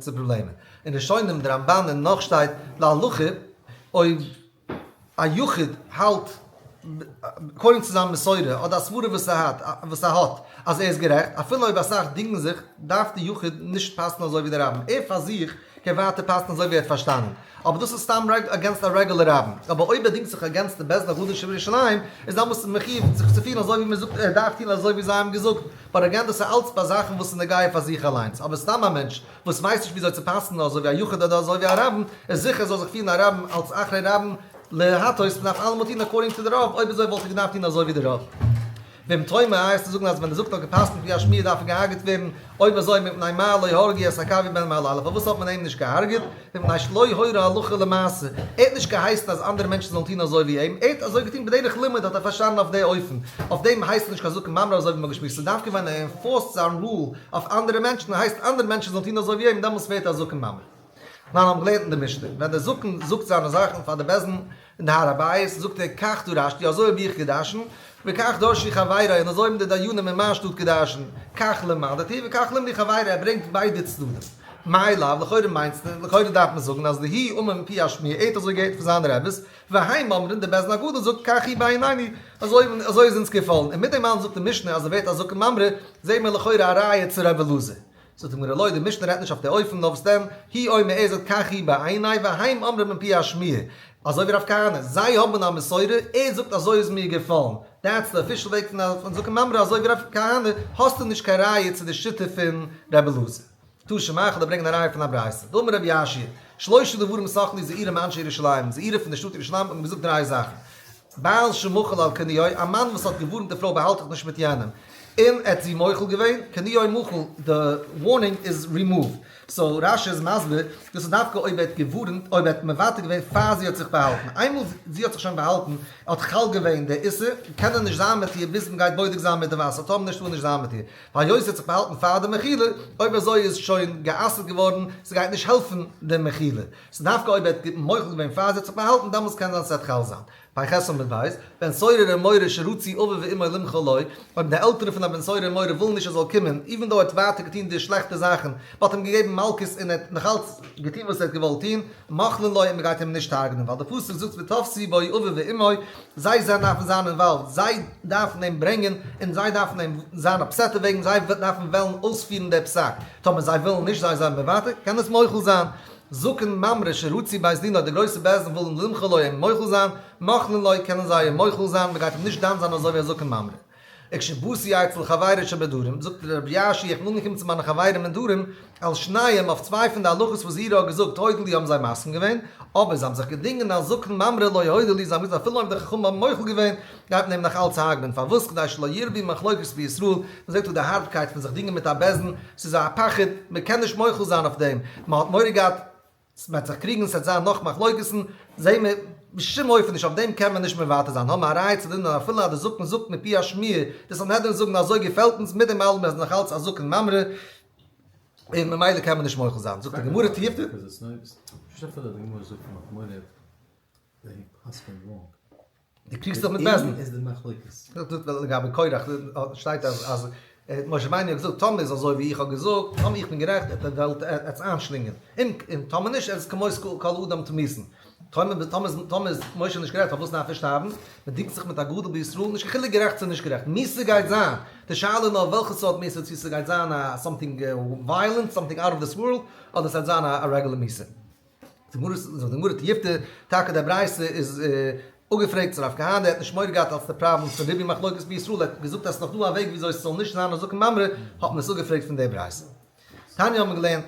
צו פראבלעמען. אין ראשונים, די רמב"ן און נאך שטייט להלכה, אויב. א יחיד האלט according צו זיין מסורה אדער א סברה וואס ער האט וואס ער האט אז ער איז גערעכט, אפילו אויב אסאך דינגן זיך, דארף די יחיד נישט פסק'ן אזוי ווי די רבים, ער פאר זיך קען ווייטער פסק'ן אזוי ווי ער האט פארשטאנען, אבער דאס איז סתם against א רעגולער רבים, אבער אויב ער דינגט זיך against די בית דין הגדול שבירושלים, איז דאמאלס מחיוב זיך צו פירן אזוי ווי מען זאגט ער דארף טון אזוי ווי זיי האבן געזאגט, but again דאס איז אלץ ביי זאכן וואס איז נוגע פאר זיך אליינס, אבער סתם א מענטש וואס ווייסט נישט וויאזוי צו פסק'נען אזוי ווי א יחיד אדער אזוי ווי א רבים, איז זיכער זאל זיך פירן א רבים אלס אחרי רבים להטות, מ'דארף אלעמאל טון according to די רוב, אויב אזוי וואלט ער געדארפט טון אזוי ווי די רוב. ואם תאמר הייסט צו זאגן אז ווען ער זאגט האט געפסק'נט ווי א שמועה דארף ער געהארגעט ווערן, אויב אזוי מפני מה לא הרגו את עקביא בן מהללאל פארוואס האט מען אים נישט געהארגעט, מפני שלא הורה הלכה למעשה, ער האט נישט געהייסן אז אנדערע מענטשן זאלן טון אזוי ווי אים, ער האט אזוי געטון בדרך לימוד האט ער פארשטאנען אויף די אופן, אויף דעם הייסט עס נישט קיין זקן ממרא אזוי ווי מ'האט געשמועסט, ס'איז דווקא ווען ער enforce ט זיין rule אויף אנדערע מענטשן און הייסט אנדערע מענטשן זאלן טון אזוי ווי אים, דעמאלס ווערט ער א זקן ממרא. ניין האבן געלערנט אין די משנה, ווען דער זקן זאגט זיינע זאכן פאר די בית דין אין די הר הבית, זאגט ער כך דרשתי, אזוי האב איך געדרשנט, וכך דרשו חברי, און אזוי האבן די דיינים אין מיין שטאט געדרשנט, כך למדתי וכך לימדו חברי, ער ברענגט ביידע צדדים. מאי לאו, לכאורה מיינסטו, לכאורה דארף מען זאגן אז דהוא אמר מפי השמועה, ער האט אזוי געהערט פון זיינע רעביס, והם אומרים, די בית דין הגדול זאגט כך היא בעינינו, אזוי אזוי איז אונז געפאלן, און מיט דעם אלעם זאגט די משנה אז ער ווערט א זקן ממרא, זעהן מיר לכאורה א ראיה צו ר' אלעזר. זאגט די גמרא לא, די משנה רעדט נישט אויף די אופן, נאר וואס דען, הוא אומר ער זאגט כך היא בעיני והם אומרים מפי השמועה, אזוי ווי רב כהנא, זיי האבן א מסורה, ער זאגט אזוי איז מיר געפאלן, that's די official וועג פון זקן ממרא, אזוי ווי רב כהנא, האסטו נישט קיין ראיה צו די שיטה פון ר' אלעזר. תא שמע, כ'וועל דיר ברענגען א ראיה פון א ברייתא. דאמר רבי יאשיה, שלשה דברים סח לי זעירא מאנשי ירושלים, זעירא פון די שטאט ירושלים האט מיר געזאגט דריי זאכן. בעל שמחל על קינויו, א מאן וואס האט געווארנט די פרוי באהאלט דיך נישט מיט יענעם, און ער האט זי מוחל געווען, קינויו מחול, די ווארנינג איז רימאווד. סאו רש"י איז מסביר, דאס איז דווקא אויב ער האט געווארנט, אויב ער האט מוותר געווען פאר זי האט זיך באהאלטן. איינמאל זי האט זיך שוין באהאלטן, האט חל געווען די איסור, קען ער נישט זיין מיט איר ביז מ'גייט בודק זיין מיט די וואסער, טאמער נישט טאר ער נישט זיין מיט איר. ווייל היות ער האט זיך באהאלטן פאר די מחילה, אויב אזוי איז שוין גע'אסר'ט געווארן, ס'גייט נישט העלפן די מחילה. ס'איז דווקא אויב ער האט מוחל געווען פאר זי האט זיך באהאלטן, דעמאלטס קען זיין ס'וועט חל זיין. פ"ח עמוד ב', בן סורר ומורה שרצו אביו ואמו למחול לו, אויב די עלטערן פון א בן סורר ומורה ווילן נישט ער זאל קומען, even though ער האט ווייטער געטון די שלעכטע זאכן, מ'האט אים געגעבן מלקות און ער האט נאכאלץ געטון וואס ער האט געוואלט טון, מוחלין לו און מ'גייט אים נישט הרג'נען, ווייל די פסוק זאגט ותפשו בו אביו ואמו, זיי זיי דארפן זיין involved, זיי דארפן אים ברענגען, און זיי דארפן אים זיין upset דערוועגן, זיי דארפן וועלן אויספירן די פסק, טאמער זיי ווילן נישט זיי זענען מוותר, קען עס מוחל זיין. זקן ממרא שרצו בית דינו די גרויסע בית דין ווילן למחול לו אים מוחל זיין, מוחלין לו קענען זיי אים מוחל זיין, מ'גייט אים נישט דן זיין אזוי ווי א זקן ממרא. וכשבאתי אצל חברי שבדרום, זאגט רבי יאשיה איך בין אנגעקומען צו מיינע חברים אין דרום, על שניים, אויף צוויי פון די הלכות וואס זעירא האט געזאגט הודו לי האבן זיי מסכים געווען, אבער זיי האבן זיך געדינגען על זקן ממרא לא הודו לי, זיי האבן געזאגט אפילו אויב די חכמים האבן מוחל געווען, גייט מען אים נאך אלץ הרג'נען, פארוואס? כדי שלא ירבו מחלוקת בישראל, מען זעט דא די הארבקייט פון זיך דינגען מיט א בית דין, ס'איז א פחד, מען קען נישט מוחל זיין אויף דעם, מען האט מורא געהאט ס'וועט זיך קריגן, ס'וועט זיין נאך מחלוקת'ן, זעהן מיר בשום אופן נישט, אויף דעם קען מען נישט מוותר זיין, האבן א ראיה צו דינען אפילו אז די זקן זאגט מפי השמועה, די סנהדרין זאגן אזוי געפעלט אונז, מיט דעם אלעם איז נאך אלץ א זקן ממרא, און ממילא קען מען נישט מוחל זיין. זאגט די גמרא תיובתא. דו קריגסט זיך מיט בית דין. לגבי קורח שטייט אז אז משה רבינו האט געזאגט טאמער איז אזוי ווי איך האב געזאגט, טאמער איך בין גערעכט וועט די וועלט עס איינשלינגען, און טאמער נישט עס כמות כל אדם תמותון. טאמער איז משה נישט גערעכט פארוואס דארף ער שטארבן? מען דינגט זיך מיט א גדול בישראל, נישט קיין חילוק גערעכט צו נישט גערעכט, מיתה גייט זיין, די שאלה איז נאר וועלכע סארט מיתה, צו ס'גייט זיין א something violent, something out of this world, אדער ס'וועט זיין א רעגולער מיתה. זאגט די גמרא תיובתא, טאקע די ברייתא איז אפגעפרעגט צו רב כהנא, ער האט נישט מורא געהאט אלס די פראבלעם פון ריבוי מחלוקת בישראל, ער האט געזאגט אז ס'איז נאך דא א וועג וויאזוי ס'זאל נישט זיין א זקן ממרא, האט מען עס אפגעפרעגט פון די ברייתא. תניא האט מען געלערנט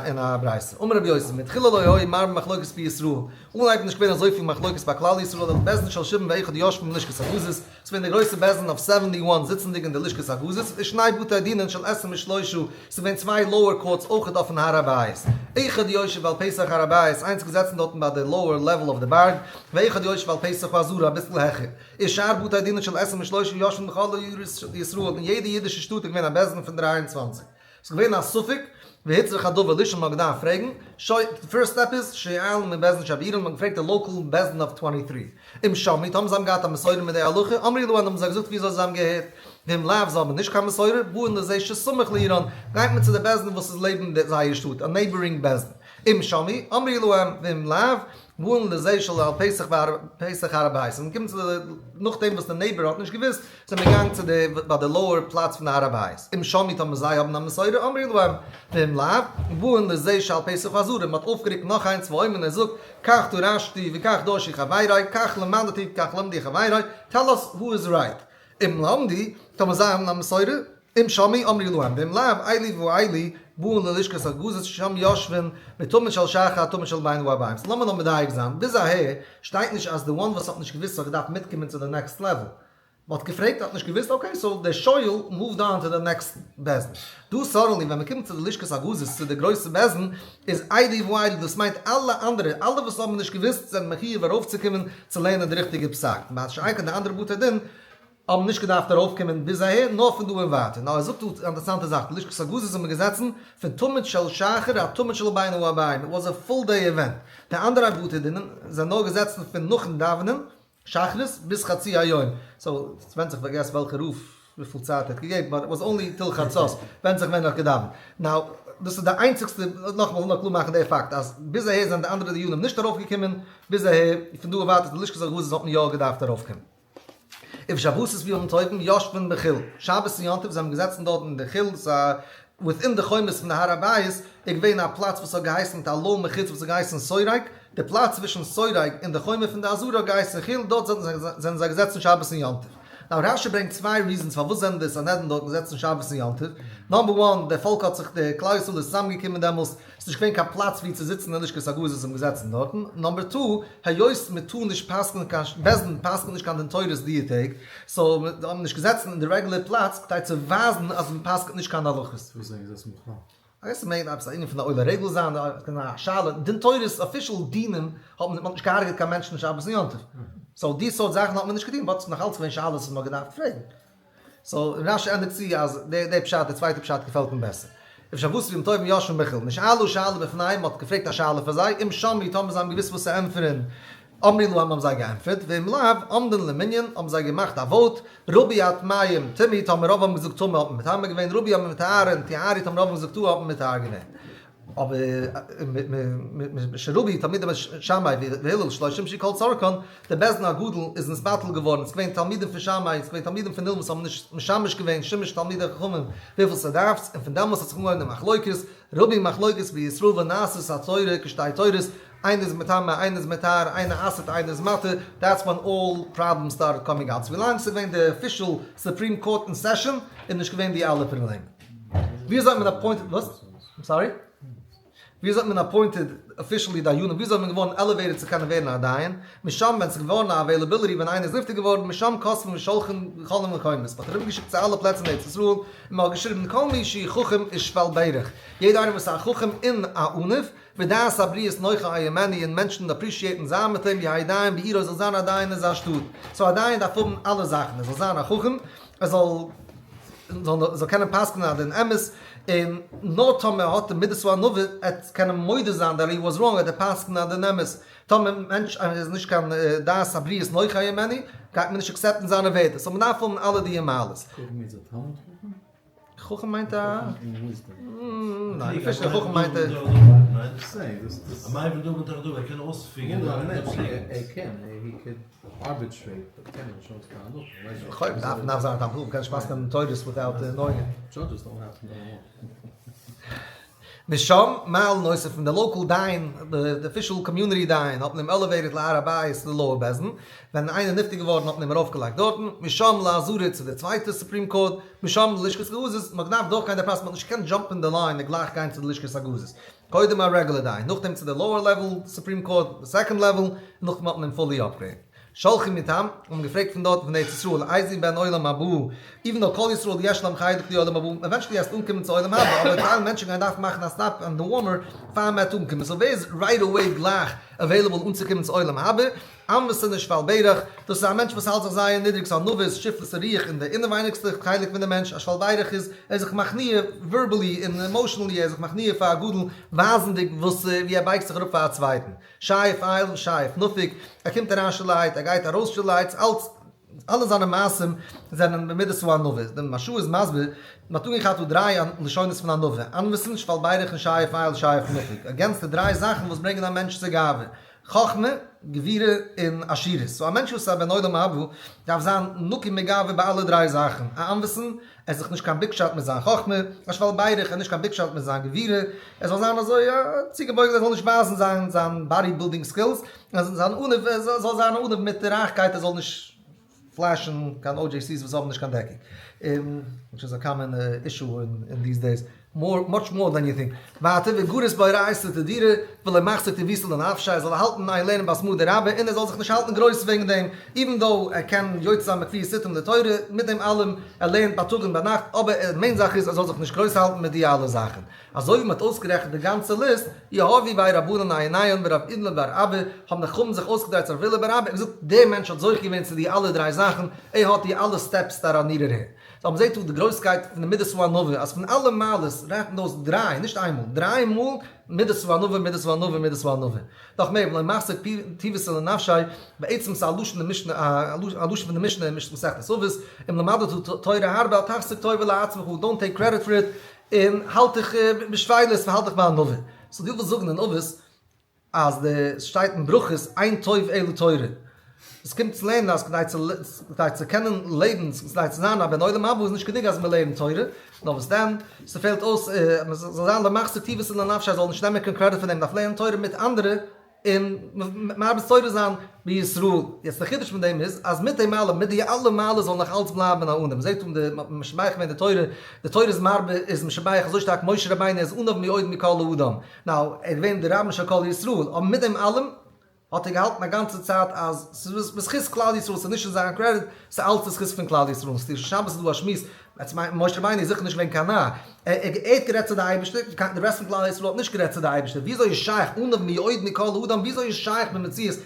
אין א ברייתא, אמר רבי יוסי, מתחילה לא היו מרבים מחלוקת בישראל, אנהייב איז נישט געווען אזויפיל מחלוקת ביי כלל ישראל, אלא בית דין של שבעים ואחד יושבים בלשכת הגזית, ס'איז געווען די גרויסע בית דין אוו seventy one זיצנדיג אין די לשכת הגזית, ושני בתי דינין של עשרים ושלושה, ס'איז געווען צוויי lower courts אויכעט אויפן הר הבית, אחד יושב על פתח הר הבית, איינס געזעצן דארטן ביי די lower level אוו די בארג, ואחד יושב על פתח העזרה אביסל העכער, ושאר בתי דינין של עשרים ושלושה יושבים בכל עיירות ישראל, אין יעדע אידישע שטאט איז געווען א בית דין פון 23. ס'איז געווען א ספק, והוצרך הדבר לשאול מ'האט געדארפט פרעגן, שוין, די first step איז, שואלין מבית דין שבעירן, מ'האט געפרעגט די local בית דין אוו twenty three. אם שמעו, טאמער זיי האבן געהאט א מסורה מיט די הלכה, אמרו להן האבן זיי געזאגט וויאזוי זיי האבן געהערט, ואם לאו, זיי האבן נישט קיין מסורה, באין לזה שסמוך לעירן, גייט מען צו די בית דין וואס איז לעבן זייער שטאט, א neighboring בית דין. אם שמעו, אמרו להם, ואם לאו, באין לזה שעל פתח פתח הר הבית, און קומט צו די, נאכדעם וואס די neighbor האט נישט געוואוסט, זענען מיר געגאנגען צו די ביי די lower פלאץ פון די הר הבית, אם שמעו טאמער זיי האבן א מסורה אמרו להם, ואם לאו, באין לזה שעל פתח העזרה, מען האט אויפגערוקט נאך איינס ואומר און ער זאגט, כך דרשתי וכך דרשו חברי, כך למדתי וכך למדו חברי, tell us who is right, אם למדו, טאמער זיי האבן א מסורה, אם שמעו אמרו להם, ואם לאו, אלו ואלו, באין ללשכת הגזית ששם יושבין, מתמיד של שחר עד תמיד של בין הערבים. so לאמיר נאר מדייק זיין, ביז אהער שטייט נישט אז די one וואס האט נישט געוואוסט האט געדארפט מיטקומען צו די next level. מען האט געפרעגט האט נישט געוואוסט okay so דער שואל moved on to די next בית דין. דא suddenly ווען מען קומט צו די לשכת הגזית צו די גרויסע בית דין איז אלו ואלו דאס מיינט אלע אנדערע אלע וואס האבן נישט געוואוסט זענען מחיוב ארויפצוקומען צו לערנען די ריכטיגע פסק מה שאין כן די אנדערע בתי דין האבן נישט געדארפט ארויפקומען ביז אהער נאר פון דא און ווייטער. נאר ער זאגט דא אן אינטערעסאנטע זאך די לשכת הגזית זענען געזעצן פון תמיד של שחר עד תמיד של בין הערבים it was a full day event די אנדערע בתי דין זענען נאר געזעצן פון נאכן דאווענען שחרית ביז חצי היום, so ס'ווענדט זיך I guess וועלכע רב וויפיל צייט ער האט געגעבן, but it was only till חצות, ווענדט זיך ווען ער האט געדאווענט. now, דאס איז די איינציגסטע, נאכאמאל לאמיר קלאר מאכן די פאקט, אז ביז אהער זענען די אנדערע דיינים נישט ארויפגעקומען, ביז אהער, פון דא און ווייטער די לשכת הגזית האט מען יא געדארפט ארויפקומען. ובשבתות וימים טובים יושבין בחיל, שבת און יום טוב זענען געזעצן דארט אין די חיל, דאס איז א within די חומות פון די הר הבית, איז געווען א פלאץ וואס האט געהייסן מיט א לא מחיצה וואס האט געהייסן סורג, די פלאץ צווישן סורג און די חומה פון די עזרה האט געהייסן חיל, דארט זענען זיי געזעצן שבת און יום טוב. now רש"י ברענגט צוויי reasons פארוואס זענען די סנהדרין דארט געזעצן שבת און יום טוב, number one, דער פאלק האט זיך, די כלל ישראל איז צוזאם געקומען דעמאלס, ס'איז נישט געווען קיין פלאץ ווי צו זיצן אין לשכת הגזית זיי האבן געזעצן דארטן, number two, היות מען טאר נישט פסק'נען קיין, בית דין פסק'נט נישט קיין דין תורות די טעג, so מען האט נישט געזעצן אין די רעגולער פלאץ כדי צו ווייזן אז מען פסק'נט נישט קיין הלכות. וואס זענען געזעצן בכלל? I guess ס'מיינט עפעס א ענין פון א עולה רגל זיין, א שאלה, דין תורות official דינים האט מען נישט געהארגעט קיין מענטשן שבת און יום טוב, so די סארט זאכן האט מען נישט געטון, but ס'איז נאך אלץ געווען שאלות וואס מ'האט געדארפט פרעגן. so רש"י ענדיגט צו אז די פשט, די צווייטע פשט געפעלט אים בעסער. ובשבתות וימים טובים יושבין בחיל, נשאלו שאלה בפניהם, מ'האט געפרעגט א שאלה פאר זיי, אם שמעו טאמער זיי האבן געוואוסט וואס צו ענטפערן, אמרו להם האבן זיי געענטפערט, ואם לאו, עומדין למנין, האבן זיי געמאכט א vote, רבו הטמאים טמאו, טאמער רוב האבן געזאגט טמא האט מען מטמא געווען, רבו המטהרין טהרו, טאמער רוב האבן געזאגט טהור האט מען מטהר געווען. אבער משרבו תלמידי שמאי והלל שלא שימשו כל צרכן, דער בית דין הגדול איז נתבטל געווארן, עס איז געווען תלמידים פון שמאי, עס איז געווען תלמידים פון הלל וואס האבן נישט משמש געווען שימוש תלמידי חכמים וויפיל ס'דארף, און פון דעמאלס האט זיך אנגעהויבן די מחלוקת, רבו מחלוקת בישראל ונעשית התורה כשתי תורות. איינער איז מטמא איינער איז מטהר, איינער אסר'ט איינער איז מתיר, דעטס ווען אלל פראבלעמס סטארטעד קאמינג אוט, סאו ווילאנג ס'איז געווען די אפישעל סופרים קאורט אין סעשאן איז נישט געווען די אלע פראבלעמען. וויאזוי האט מען אפוינטעד וואס? איים סארי? וויאזוי האט מען אפוינטעד אפישעלי דיינים? וויאזוי האט מען געווארן עלעוועיטעד צו קענען ווערן א דיין? משם ווען ס'איז געווארן א אוועילעביליטי ווען איינער איז נפטר געווארן משם כותבין ושולחין לכל המקומות מ'האט ארומגעשיקט צו אלע פלעצער אין ארץ ישראל און מ'האט געשריבן כל מי שהוא חכם ושפל ברך יעדער איינער וואס איז א חכם און א עניו ודעת הבריות נוחה הימנו און מענטשן אפרישיעטן זיין מיט אים יהא דיין בעירו זאל זיין א דיין אין זיין שטאט. סאו א דיין דארף האבן אלע זאכן, ער זאל זיין א חכם, ער זאל זאל קענען פסק'נען א דין אמת, און נאר טאמער ער האט די מידת הענווה ער קענען מודה זיין that he was wrong וועט ער פסק'נען א דין אמת. טאמער מענטש איז נישט קיין דעת הבריות נוחה הימנו גייט מען נישט accept ן זיינע ווערטער. סאו מ'דארף האבן אלע די מעלות. חכם איז א תלמיד חכם? חכם מיינט א. ניין, אפישעל חכם מיינט א. דארף זיין א תלמיד חכם, קען נישט פסק'נען תורות without knowing it. משם מעלין אותו פון די local דיין, די official community דיין האט מען אים elevated להר הבית צו די lower בית דין, ווען איינער נפטר געווארן האט מען אים ארויפגעלייגט דארטן, משם לעזרה צו די צווייטע supreme court, משם ללשכת הגזית, מען האט געדארפט דורכגיין די process, מען האט נישט געקענט jump ן די line און גלייך גיין צו די לשכת הגזית, קודם א רעגולער דיין, נאכדעם צו די lower level supreme court, די second level, און נאכדעם האט מען אים fully upgrade ד. שלחו מתם, האבן געפרעגט פון דארט פון ארץ ישראל, איזהו בן עולם הבא, even though כל ישראל יש להם חלק לעולם הבא, eventually וועסטו אנקומען צו עולם הבא, אבער טייל מענטשן גייען דארפן מאכן א stop אין די warmer פאר מען וועט אנקומען, סאו ווער איז right away גלייך available אנצוקומען צו עולם הבא? ענוותן ושפל ברך, דאס איז א מענטש וואס האלט זיך זייער נידריג, סאו ענווה איז שפלות הרוח אין די אינעווייניגסטע חלק פון די מענטש, א שפל ברך איז ער איז זיך מכניע verbally און emotionally, ער איז זיך מכניע פאר א גדול, ווייזענדיג וואס ווי ער בייגט זיך אראפ פאר א צווייטן. שייף עייל שייף נפיק, ער קומט אריין שילעהייט, ער גייט ארויס שילעהייט, אלץ, אלע זיינע מעשים זענען במידת הענווה. דער מהרש"א איז מסביר, מען האט אנגעכאפט דא דריי לשונות פון ענווה, ענוותן, שפל ברך און שייף עייל שייף נפיק, against די דריי זאכן וואס ברענגען א מענטש צו גאווה, חכמה, גבורה און עשירות. סאו א מענטש וואס איז א בן עולם הבא דארף זיין נקי מגאווה ביי אלע דריי זאכן, א ענוותן, ער איז זיך נישט קיין big shot מיט זיין חכמה, א שפל ברך, ער איז נישט קיין big shot מיט זיין גבורה, ער זאל זיין אזוי צוגעבויגן, ער זאל נישט ווייזן זיין זיין body building skills, זיין עניו, ער זאל זיין עניו מיט רייכקייט, ער זאל נישט flash ן קיין OJCs וואס האבן נישט קיין דעקונג, which is a common issue in these days. More, much more than you think. ווייטער, וגריס באורייתא תדירא, ולא מחזיק טיבותא לנפשיה, ער זאל האלטן איין לערנען בהתמדה רבה, און ער זאל זיך נישט האלטן גרויס וועגן דעם, even though ער קען יוצא זיין בכפיית עתים לתורה, מיט דעם אלעם, ער לערנט בייטאג און ביינאכט, אבער די main זאך איז ער זאל זיך נישט גרויס האלטן מיט די אלע זאכן. אזוי ווי מען האט אויסגערעכנט די גאנצע ליסט, יהבו ביה רבנן עינייהו ברב עילא בר אבא, האבן די חכמים זיך אויסגעדרייט צו רב עילא בר אבא און געזאגט, דער מענטש האט זוכה געווען צו די אלע דריי זאכן, ער האט די אלע steps that are needed here. סאו מ'זעט דא די גרויסקייט פון די מידת הענווה, אז פון אלע מעלות רעכנט מען אויס דריי, נישט איינמאל, דריי מאל מידת הענווה, מידת הענווה, מידת הענווה. נאך מער, ולא מחזיק טיבותא לנפשיה, בעצם ס'איז א לשון די משנה, א לשון פון די משנה אין מסכת אבות, אם למדת תורה הרבה אל תחזיק טובה לעצמך, don't take credit for it, און האלט דיך בשפלות, האלט דיך בענווה. סאו דו ווילסט זאגן אין אבות אז די שטייט אין ברכות אין טוב אלא תורה, עס קומט צו לערנען אז כדי צו כדי צו קענען לעבן כדי צו זיין א בן עולם הבא איז נישט גענוג אז מען לערנט תורה, נאר וואס דען, ס'פעלט אויס מען זאל זיין למחצה טיבותא לנפשיה זאל נישט נעמען קיין קרעדיט פאר דעם, מ'דארף לערנען תורה מיט אנדערע און מרביץ תורה זיין בישראל, יעצט די חידוש פון דעם איז אז מיט דעם אלעם מיט די אלע מעלות זאל נאך אלץ בלייבן א עניו, מ'זעט אן די משבח געווען די תורה, די תורה איז מרבה איז משבח אזוי שטארק משה רבינו איז עניו מאוד מכל האדם, now, ער איז געווען דער רבן של כל ישראל, אבער מיט דעם אלעם האט ער געהאלטן א גאנצע צייט אז ס'איז בזכות כלל ישראל, ס'איז נישט אין זיין קרעדיט, ס'איז אלץ בזכות פון כלל ישראל. און ס'איז שבת איז דא א שמועס, משה רבינו איז זיכער נישט געווען קיין נאר, ער האט גערעדט צו די אייבערשטער, די רעסט פון כלל ישראל האט נישט גערעדט צו די אייבערשטער, וויאזוי איז שייך עניו מאוד מכל האדם, וויאזוי איז שייך במציאות,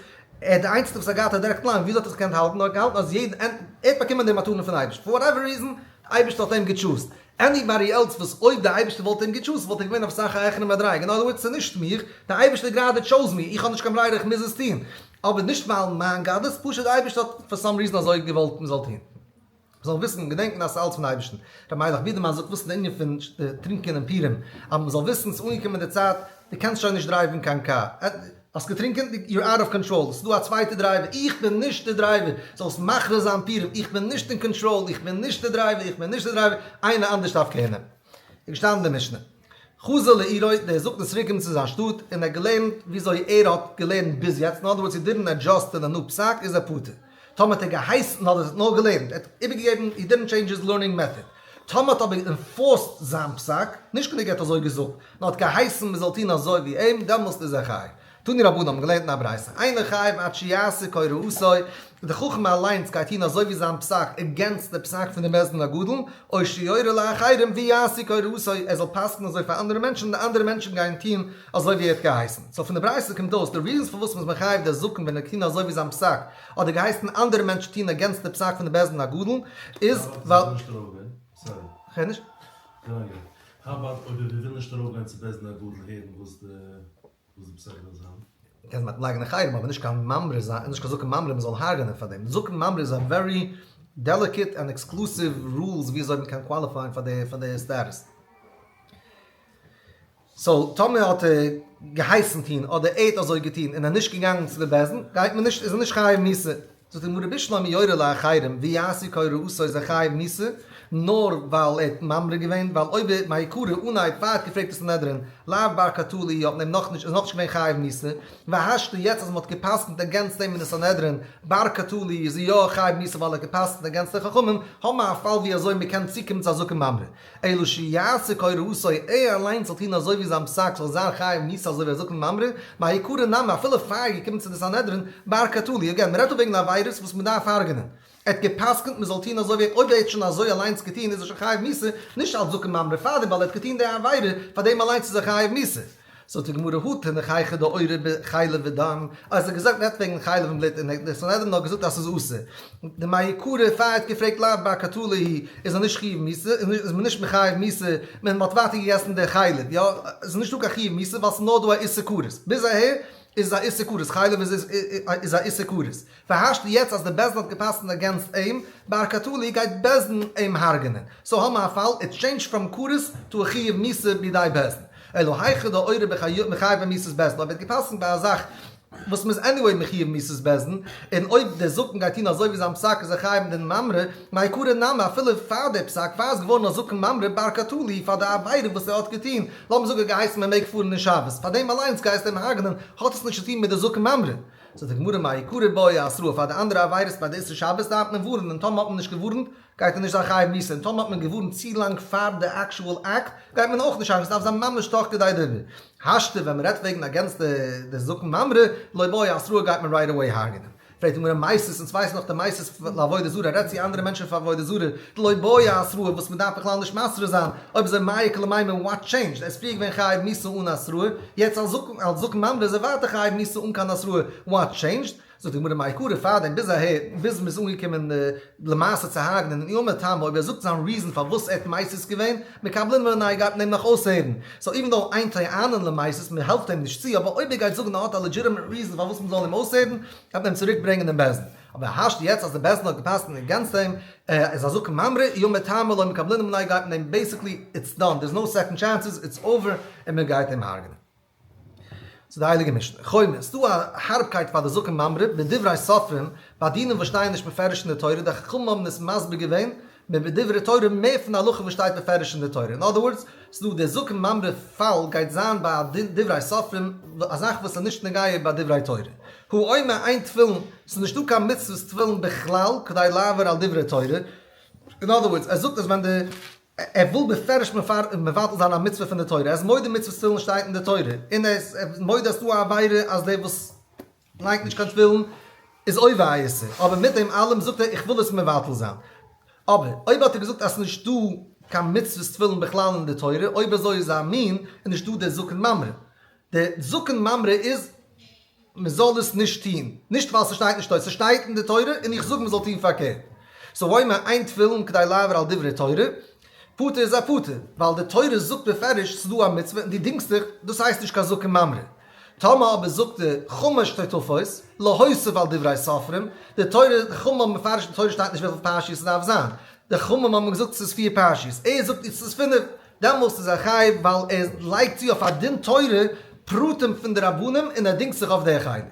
ער איז די איינציגסטע וואס האט געהאט א direct line, וויאזוי האט ער זיך געקענט האלטן, ער האט געהאלטן אז יעדן, ער האט באקומען די מתנה פון אייבערשטן, for whatever reason, די אייבערשטער האט אים גע choose ט, anybody else וואס אויב די אייבערשטער וואלט אים גע choose ט וואלט ער געווען אויף סאך א העכערע מדריגה, אין other words ס'איז נישט מיך, די אייבערשטער גראדע chose מיר, איך האב נישט קיין ברירה איך מוז עס טון, אבער נישט ווייל מיין גדלות, פשוט די אייבערשטער האט for some reason אזוי געוואלט מ'זאל טון. מ'זאל וויסן און געדענקן אז ס'איז אלץ פון אייבערשטן. ר' מיילעך בידערמאן זאגט וואס איז די ענין פון טרינקען אין פורים, אז מ'זאל וויסן ס'איז אנגעקומען די צייט, דו קענסט שוין נישט drive ן קיין קאר, האסט געטרינקען? You're out of control, ס'איז דא א צווייטע driver, איך בין נישט די driver, זאלסט מכריז זיין פורים, איך בין נישט אין קאנטראל, איך בין נישט די driver, איך בין נישט די driver, איינער אנדערש דארף care נעמען. איז געשטאנען אין די משנה. חזר לעירו, דער זקן איז צוריק געקומען צו זיין שטאט, און ער האט געלערנט וויאזוי ער האט געלערנט ביז יעצט, אין אדער ווארדס הי דידנט עדזשאסט טו די ניו פסק, איז ער פטור. טאמער האט ער געהייסן אדער ער האט נאר געלערנט, ער האט איבערגעגעבן, he didn't change his learning method. טאמער האט אבער enforced זיין פסק, נישט גענוג ער האט אזוי געזאגט, נאר האט געהייסן מען זאל טון אזוי ווי אים, דעמאלסט איז ער חייב. תנו רבנן האבן געלערנט אין א ברייתא, אינו חייב עד שיעשה כהוראתו, די חכם אליינס גייט טון אזוי ווי זיין פסק against די פסק פון די בית דין הגדול, או שיורה לאחרים ויעשו כהוראתו, ער זאל פסק'ן אזוי פאר אנדערע מענטשן און די אנדערע מענטשן גייען טון אזוי ווי ער האט געהייסן. so פון די ברייתא קומט אויס די reasons פארוואס מ'איז מחייב די זקן ווען ער טון אזוי ווי זיין פסק אדער געהייסן אנדערע מענטשן טון against די פסק פון די בית דין הגדול איז ווייל. כ'הער נישט. How about אויב ער וויל נישט ארויפגיין צו בית דין הגדול הערן וואס די. וואס די פסק זאל זיין? קענסט מאכן לייגן א חרם אבער נישט קיין ממרא זיין נישט קיין זקן ממרא מען זאל הרג'נען פאר דעם זקן ממרא איז א very delicate and exclusive rules ווי אזוי מען קען qualify ען פאר די פאר די status. So טאמער האט ער געהייסן טון אדער ער האט אזוי געטון און ער נישט געגאנגען צו די בית דין גייט מען נישט איז ער נישט חייב מיתה. זאגט די גמרא בשלמא יורה לאחרים ויעשו כהוראתו איז ער חייב מיתה נאר ווייל ער האט ממרא געווען ווייל אויב ער מעיקרא אנהייב פאר ער האט געפרעגט די סנהדרין לאו בר קטלא האט מען אים נאכנישט איז נאכנישט געווען חייב מיתה והשתא יעצט אז מען האט גע'פסק'נט against אים אין די סנהדרין בר קטלא איז ער יא חייב מיתה ווייל ער האט גע'פסק'נט against די חכמים האבן מיר א פאל ווי אזוי מען קען צוקומען צו א זקן ממרא אלא שיעשה כהוראתו, ער אליינס זאל טון אזוי ווי זיין פסק זאל זיין חייב מיתה אזוי ווי א זקן ממרא, מעיקרא נמי אפילו פאר ער איז געקומען צו די סנהדרין, בר קטלא, again, מ'רעדט דא וועגן עבירות וואס מ'דארף הרג'נען, ער האט גע'פסק'נט מ'זאל טון אזוי ווי אויב ער האט שוין אזוי אליינס געטון איז ער שוין חייב מיתה, נישט אלס זקן ממרא פארדעם ווייל ער האט געטון די עבירה, פארדעם אליינס איז ער חייב מיתה. זאגט די גמרא הא תינח היכא דאורי בחלב ודם, אז ער האט געזאגט רעדט וועגן חלב און בלוט און די סנהדרין האט געזאגט אז ס'איז אסור. דמעיקרא פאר ער האט געפרעגט לאו בר קטלא היא איז ער נישט חיוב מיתה, איז מען נישט מחייב מיתה ווען מ'האט ווייטער געגעסן די חלב, יא עס איז נישטא קיין חיוב מיתה ווייל ס'איז נאר דא א איסור כרת, ביז אהער איז עס א איסור כרת, חלב איז א איסור כרת. והשתא יעצט אז די בית דין האט געפסקנט against אים, בר קטלא גייט בית דין אים הרג'נען. So האמער א פאל, it changed from כרת to א חיוב מיתה בידי בית דין. אלא היכא דאורי בחייבי מיתת בית דין, אויב ער האט געפסקנט ביי א זאך וואס מ'איז anyway מחויב מיתת בית דין, און אויב דער זקן גייט טון אזוי ווי זיין פסק איז ער חייב אין דין ממרא, מעיקרא נמי אפילו פאר דער פסק, פאר איז געווארן א זקן ממרא בר קטלא פאר די עבירה וואס ער האט געטון, לאמיר זאגן ער האט געהייסן מען מעג פארן אין שבת, פאר דעם אליינס גייסטו אים הרג'נען, האט עס נישט צו טון מיט די זקן ממרא. זאגט די גמרא מעיקרא בעי התראה פאר די אנדערע עבירות ביי די איסור שבת דארף מען ווארענען און טאמער האט מען נישט געווארענט גייט ער נישט זיין חייב מיתה און טאמער האט מען געווארענט צו לאנג פאר די actual act גייט מען אויך נישט הרג'נען ס'דארף זיין ממש תוך כדי דיבור השתא ווען מ'רעדט וועגן against די זקן ממרא לא בעי התראה גייט מען right away הרג'נען. פרעגט די גמרא מסית אונז ווייסן דאך די מסית לעבודה זרה רעדט צו אנדערע מענטשן פאר עבודה זרה דלא בעי התראה וואס מ'דארף בכלל נישט מתרה זיין אויב אזוי מאי איכא למימר what changed ער איז פריער געווען חייב מיתה אן התראה יעצט אלס זקן אלס זקן ממרא איז ער ווייטער חייב מיתה אן קיין התראה what changed זאגט די גמרא מעיקרא פארדעם ביז אהער ביז מ'איז אנגעקומען למעשה צו הרג'נען און אי אמר טעמא אויב ער זאגט זיין reason פארוואס ער האט מסית געווען מקבלינן מיניה גייט מען אים נאך אויסהערן so even though אין טוענין למסית מען העלפט אים נישט צו אבער אויב ער גייט זאגן ער האט א legitimate reason פארוואס מען זאל אים אויסהערן גייט מען אים צוריק ברענגען דעם בית דין אבער השתא יעצט אז די בית דין האט געפסקנט against אים איז א זקן ממרא אי אמר טעמא לא מקבלינן מיניה גייט מען אים basically it's done there's no second chances it's over און מען גייט אים הרג'נען. צו די הייליגע משנה. חומר, ס'דא א הארבקייט פאר די זקן ממרא, בדברי סופרים, ביי דינים וואס שטייען נישט מפרש אין די תורה, די חכמים האבן עס מסביר געווען בדברי תורה מער פון די הלכה וואס שטייט מפרש אין די תורה. אין other words, ס'דא די זקן ממרא פאל גייט זיין ביי א דברי סופרים, א זאך וואס איז נישט נוגע ביי דברי תורה. הוא אומר אין תפילין, ס'איז נישטא קיין מצוות תפילין בכלל כדי לעבור על דברי תורה. אין other words, ער זאגט אז ווען די. ער וויל בפירוש מבטל זיין א מצוה פון די תורה, ער איז מודה מצוות תפילין שטייט אין די תורה, און ער איז מודה אז ס'דא א עבירה אז דער וואס לייגט נישט קיין תפילין איז עובר א איסור, אבער מיט דעם אלעם זאגט ער איך וויל עס מבטל זיין. אבער אויב האט ער געזאגט אז ס'איז נישטא קיין מצוות תפילין בכלל אין די תורה, אויב אזוי איז א מין איז נישטא דער זקן ממרא. דער זקן ממרא איז מען זאל עס נישט טון, נישט ווייל ס'שטייט נישט תורה, ס'שטייט אין די תורה און איך זאג מען זאל טון פארקערט. So האומר אין תפילין כדי לעבור על דברי תורה, פטור איז א פטור, ווייל די תורה זאגט בפירוש ס'איז דא א מצוה און דו דינגסט דיך, דאס הייסט נישט קיין זקן ממרא. טאמער אבער זאגט די חמש טוטפות, להוסיף על דברי סופרים, די תורה, די חכמים האבן מפרש אין תורה שטייט נישט וויפיל פרשיות ס'דארף זיין, די חכמים האבן געזאגט ס'איז פיר פרשיות, ער זאגט ס'איז פינף, דעמאלסט איז ער חייב ווייל ער לייגט צו אויף א דין תורה. פרטים פון די רבנים און ער דינגט זיך אויף די חלק.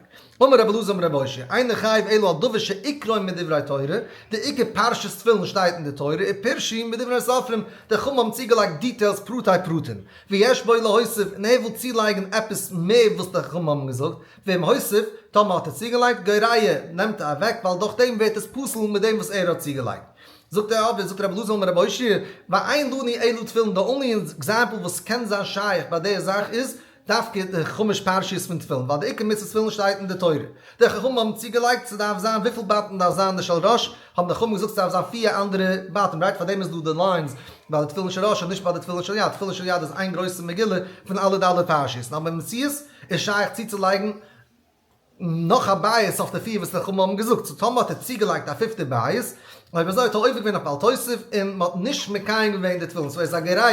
אמר רבי אלעזר אמר רבי אושעיא, אינו חייב אלא על דבר שעיקרו מדברי תורה, די עיקר פרשת תפילין שטייט אין די תורה, ופירשו מדברי סופרים, די חכמים האבן צוגעלייגט details פרטי פרטים, ויש בו להוסיף, און ער וויל צולייגן עפעס מער וואס די חכמים האבן געזאגט, ואם הוסיף, טאמער האט ער צוגעלייגט, גורע, נעמט ער אוועק, ווייל דורך דעם ווערט עס פסול מיט דעם וואס ער האט צוגעלייגט. זאגט ער אבער, זאגט רבי אלעזר אמר רבי אושעיא, ואין לנו אלא תפילין, די only example וואס קען זיין שייך ביי די זאך איז, דווקא די חמש פרשיות פון תפילין, ווייל די עיקר מצוות תפילין שטייט אין די תורה. די חכמים האבן צוגעלייגט ס'דארף זיין וויפיל בתים דארף זיין די של ראש, האבן די חכמים געזאגט ס'דארף זיין פיר אנדערע בתים, right? פארדעם איז דא די lines ביי די תפילין של ראש און נישט ביי די תפילין של יד, תפילין של יד איז איין גרויסע מגילה פון אלע ד' פרשיות, נאר במציאות איז שייך צוצולייגן נאך א בית אויף די פיר וואס די חכמים האבן געזאגט, so טאמער האט ער צוגעלייגט א פיפטע בית, אויב אזוי האט ער עובר געווען אויף בל תוסיף און מען האט נישט מקיים געווען די תפילין, so ער איז א גורע,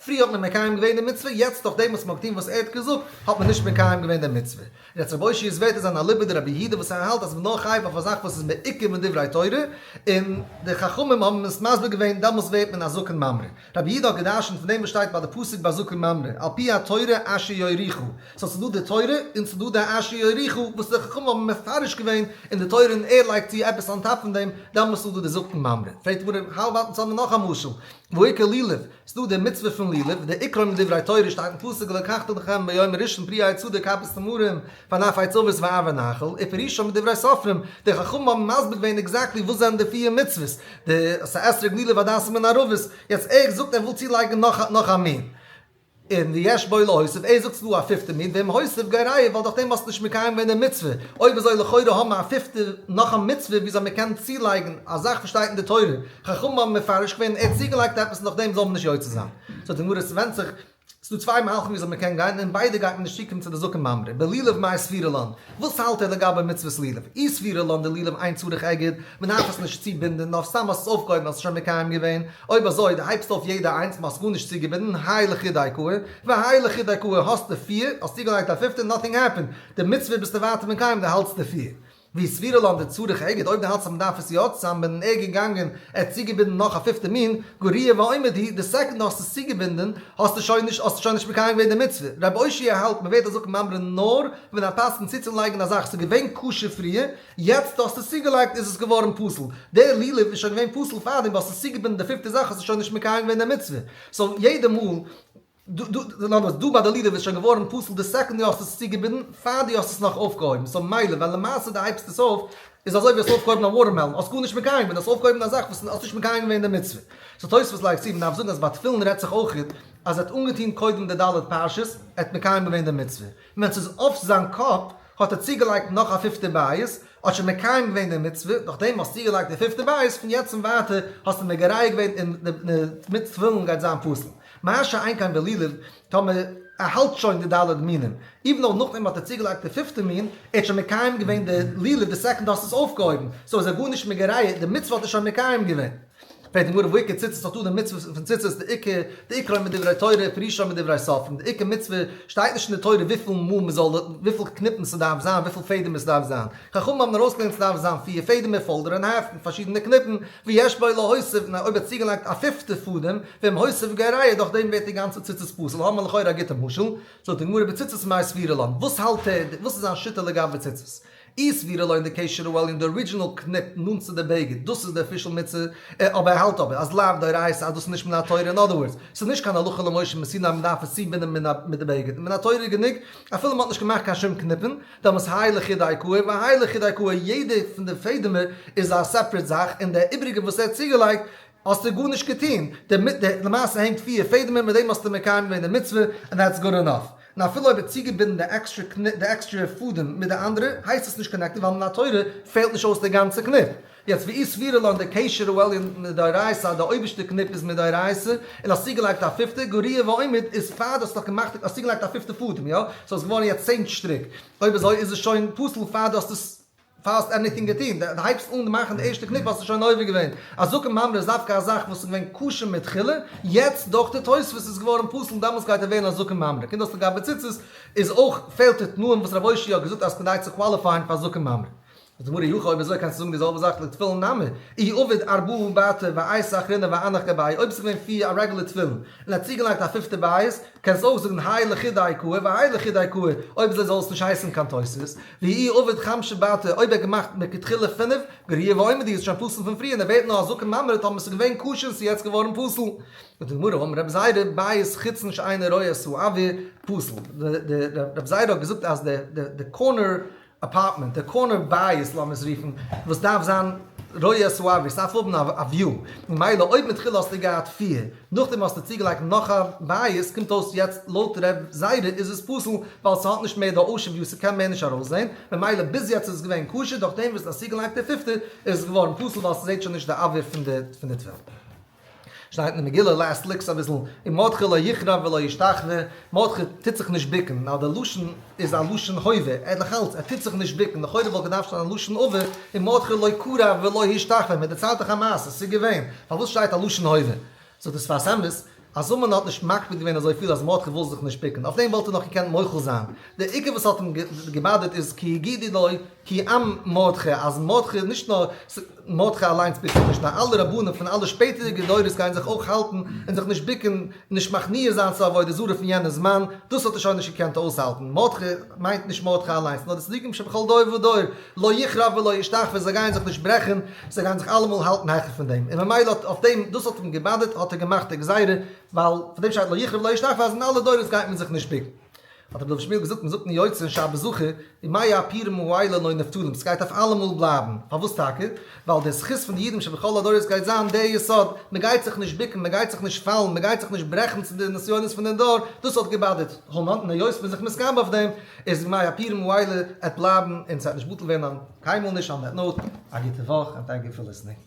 פריער האט מען מקיים געווען די מצוה, יעצט דורך דעם וואס מען האט געטון וואס ער האט געזאגט, האט מען נישט מקיים געווען די מצוה. יעצט רבי אושעיא'ס ווערטער זענען אליבא דרבי יהודה וואס ער האלט אז מען נאר חייב אויף א זאך וואס איז מעיקר מדברי תורה, און די חכמים האבן עס מסביר געווען, דעמאלס ווערט מען א זקן ממרא. רבי יהודה האט געדרשנט פון דעם וואס שטייט ביי די פסוק ביי זקן ממרא, על פי התורה אשר יורוך, so ס'איז דא די תורה און ס'איז דא די אשר יורוך וואס די חכמים האבן מפרש געווען אין די תורה און ער לייגט צו עפעס on top פון דעם, דעמאלס איז דא די זקן ממרא. פרעגט די גמרא, how about אונז האבן נאך א משל, והאיכא לולב, ס'איז דא די מצוה פון לולב, דעיקרו מדברי תורה שטייט אין פסוק ולקחתם לכם ביום הראשון פרי עץ הדר כפות תמרים וענף עץ עבות וערבי נחל, ופירושו מדברי סופרים, די חכמים האבן מסביר געווען exactly וואס זענען די פיר מצוות, די אתרוג לולב הדסים און ערבות, יעצט ער זאגט ער וויל צולייגן נאך א מין. און ויש בו להוסיף, ער זאגט ס'דא א פיפטע מין, ואם הוסיף גורע, ווייל דורך דעם האסטו נישט מקיים געווען די מצוה, אויב אזוי לכאורה האבן מיר א פיפטע נאך א מצוה וויאזוי מ'קען צולייגן א זאך וואס שטייט אין די תורה, חכמים האבן מפרש געווען, ער האט צוגעלייגט עפעס און נאך דעם זאל מען נישט יוצא זיין. זאגט די גמרא ס'ווענדט זיך, ס'דא צוויי מהלכים וויאזוי מ'קען גיין, און ביידע גייט מען נישט צוקומען צו די זקן ממרא, בלולב מאי סבירא לן, וואס האלט ער לגבי מצוות לולב? אי סבירא לן דלולב אין צריך אגד, מען דארף עס נישט צובינדען, נאר סתם האסט עס אויפגעהויבן האסט עס שוין מקיים געווען, אויב אזוי דו הייבסט אויף יעדע איינס, מען האסט גארנישט צוגעבינדן, האי לחודיה קאי, והאי לחודיה קאי, האסט די פיר, האסט צוגעלייגט א פיפטע, nothing happened, די מצוה ביסטו ווייטער מקיים, דו האלטסט די פיר. ואי סבירא לן דצריך אגד, אויב דו האלטסט אז מען דארף עס יא צוזאמבינדן, ער איז געגאנגען, ער האט צוגעבינדן נאך א פיפטע מין, גרוע ועומד הוא, די second דו האסט עס צוגעבינדן, האסטו שוין נישט האסטו שוין נישט מקיים געווען די מצוה. רבי אושעיא האלט מען ווערט א זקן ממרא נאר ווען ער פסק'נט צוצולייגן א זאך, ס'איז געווען כשר פריער, יעצט דו האסט עס צוגעלייגט איז עס געווארן פסול. דער לולב איז שוין געווען פסול פארדעם, דו האסט עס צוגעבינדן די פיפטע זאך האסטו שוין נישט מקיים געווען די מצוה. so יעדע מאל דא דא ביי די לולב איז שוין געווארן פסול די second דו האסט עס צוגעבינדן, פאר דו האסט עס נאך אויפגעהויבן, so מילא ווען למעשה דו הייבסט עס אויף איז אזוי ווי האסט אויפגעהויבן א watermelon, האסט גארנישט מקיים געווען, האסט אויפגעהויבן א זאך וואס האסט נישט מקיים געווען די מצוה. so תוספות לייגט צו, מ'דארף זאגן אז ביי תפילין רעדט זיך אויך אז ער האט אנגעטון קודם די ד' פרשות, ער האט מקיים געווען די מצוה, און ווען ס'איז אויף זיין קאפ האט ער צוגעלייגט נאך א פיפטע בית, האט שוין מקיים געווען די מצוה, נאכדעם האסט צוגעלייגט די פיפטע בית, פון יעצט און ווייטער האסטו מגרע געווען און די מצות תפילין גייט זיין פסול. מה שאין כן בלולב, טאמער ער האלט שוין די ד' מינים, even though נאכדעם האט ער צוגעלייגט די פיפטע מין, ער האט שוין מקיים געווען די לולב די second האסט עס אויפגעהויבן, so איז ער גארנישט מגרע, די מצוה האט ער שוין מקיים געווען. פרעגט די גמרא והאיכא ציצית האט דא די מצוה פון ציצית די עיקר די עיקרו מדברי תורה ופירושו מדברי סופרים די עיקר מצוה שטייט נישט אין די תורה וויפיל מאל מען זאל וויפיל קניפן ס'דארף זיין וויפיל פעדעמער ס'דארף זיין חכמים האבן ארויסגעלערנט ס'דארף זיין פיר פעדעמער folded in half מיט פארשידענע קניפן ויש בו להוסיף און אויב ער האט צוגעלייגט א פיפטע פאדעם ואם הוסיף גורע דורך דעם ווערט די גאנצע ציצית פסול האבן מיר לכאורה א גוטע משל זאגט די גמרא בציצית מאי סבירא לן וואס האלט ער וואס איז זיין שיטה לגבי ציצית אי סבירא לן דקשר העליון די original קניפ נאנט צו די בגד, דאס איז די official מצוה, אבער ער האלט אבער אז לאו דאורייתא אז דאס איז נישט מן התורה, in other words, ס'איז נישט קיין הלכה למשה מסיני אז מ'דארף עס צובינדען מיט די בגד, מן התורה איז גענוג אפילו מ'האט נישט געמאכט קיין שום קניפן, דעמאלס האי לחודיה קאי והאי לחודיה קאי, יעדע פון די פעדעמער איז א separate זאך און די איבריגע וואס ער האט צוגעלייגט האסטו גארנישט געטון, די למעשה הענגט פיר פעדעמער מיט דעם האסטו מקיים געווען די מצוה and that's good enough. און אפילו אויב ער האט צוגעבינדן די עקסטרע די עקסטרע פאדעם מיט די אנדערע, הייסט עס נישט connected ווייל מן התורה פעלט נישט אויס די גאנצע קניפ. יעצט ואי סבירא לן דקשר העליון מדאורייתא אז די אויבערשטע קניפ איז מדאורייתא און האסט צוגעלייגט א פיפטע, גרוע ועומד איז פאר דו האסט נאך געמאכט האסט צוגעלייגט א פיפטע פאדעם יא? so איז געווארן יעצט 10 שטריק. אויב אזוי איז עס שוין פסול פאר דו האסט עס פאר האסט anything געטון, דו הייבסט אן מאכן די ערשטע קניפ האסטו שוין עובר געווען. א זקן ממרא איז דווקא א זאך וואס איז געווען כשר מתחילה, יעצט דורך די תוספות איז געווארן פסול דעמאלטס גייט ער ווערן א זקן ממרא. קומט אויס לגבי ציצית איז אויך פעלט די תנאים וואס רב אושעיא האט געזאגט אז כדי צו qualify ען פאר זקן ממרא. זאגט די גמרא אי הכי אויב אזוי קענסטו זאגן די זעלבע זאך לתפילין נמי, אי עביד ארבעה בתי ואייתי אחרינא ואנח גבייהו, אויב עס איז געווען פיר א רעגולער תפילין און ער האט צוגעלייגט א פיפטע בית, קענסטו אויך זאגן האי לחודיה קאי והאי לחודיה קאי, אויב אזוי זאל עס נישט הייסן קיין תוספת, ואי עביד חמשה בתי, אויב ער האט געמאכט מכתחילה פינף, גריע ועומד הוא איז שוין פסול פון פריער און ער ווערט נאר א זקן ממרא טאמער עס איז געווען כשר און עס איז יעצט געווארן פסול. זאגט די גמרא אמר רבי זירא בית חיצון שאינו רואה את האויר פסול, רבי זירא האט געזאגט אז די corner apartment, די corner בית לאמיר עס רופן, וואס דארף זיין רואה את האויר, ס'דארף האבן א view, ממילא אויב מתחילה האסטו געהאט פיר, נאכדעם האסטו צוגעלייגט נאך א בית, קומט אויס יעצט לויט ר' זירא איז עס פסול, ווייל ס'האט נישט מער די ocean view, ס'קען מער נישט ארויסזען, ממילא ביז יעצט איז עס געווען כשר, דורכדעם וואס האסט צוגעלייגט די פיפטע איז עס געווארן פסול ווייל ס'זעט שוין נישט די אוויר פון די תפילין. שטייט אין די מגילה last week's אביסל, ומרדכי לא יכרע ולא ישתחוה, מרדכי טוט זיך נישט ביקן, נאר די לשון איז א לשון הווה, ער נאך אלץ, ער טוט זיך נישט ביקן, לכאורה וואלט געדארפט שטיין א לשון עבר, ומרדכי לא כרע ולא השתחוה, מען דערציילט דאך א מעשה, ס'איז געווען, פארוואס שטייט א לשון הווה? זאגט די שפת אמת, אז המן האט נישט מקפיד געווען אזוי פיל אז מרדכי וויל זיך נישט ביקן, אויף דעם וואלט ער נאך געקענט מוחל זיין, די עיקר וואס האט אים געבאדערט איז כי הגידו לו כי אם מרדכי, אז מרדכי נישט נאר מרדכי אליינס ביקט זיך נישט, נאר אלע רבנים פון אלע שפעטערדיגע דורות גייען זיך אויך האלטן און זיך נישט ביקן און נישט מכניע זיין צו עבודה זרה פון יענע זמן, דאס האט ער שוין נישט געקענט אויסהאלטן. מרדכי מיינט נישט מרדכי אליינס, נאר די צדיקים שבכל דור ודור, לא יכרע ולא ישתחוה, זיי גייען זיך נישט ברעכן, זיי גייען זיך אלעמאל האלטן העכער פון דעם, און ממילא האט אויף דעם, דאס האט אים געבאדערט, האט ער געמאכט די גזירה, ווייל פון דעם שטייט לא יכרע ולא ישתחוה אז אין אלע דורות גייט מען זיך נישט ביקן. האט רבי דוד שמואל געזאגט, מען זאגט אין יוצר אין שבת זכור, ימי הפורים האלה לא נבטלים, ס'גייט אויף אלעמאל בלייבן, פארוואס טאקע? ווייל די זכות פון די אידן שבכל הדורות גייט זיין דער יסוד, מען גייט זיך נישט ביקן, מען גייט זיך נישט פאלן, מען גייט זיך נישט ברעכן צו די נסיונות פון דעם דור, דאס האט געבאדערט המן, און היות מען איז זיך מתגבר אויף דעם, איז ימי הפורים האלה עט בלייבן און ס'וועט נישט בטל ווערן קיינמאל נישט, on that note, א גוטע וואך and thank you for listening.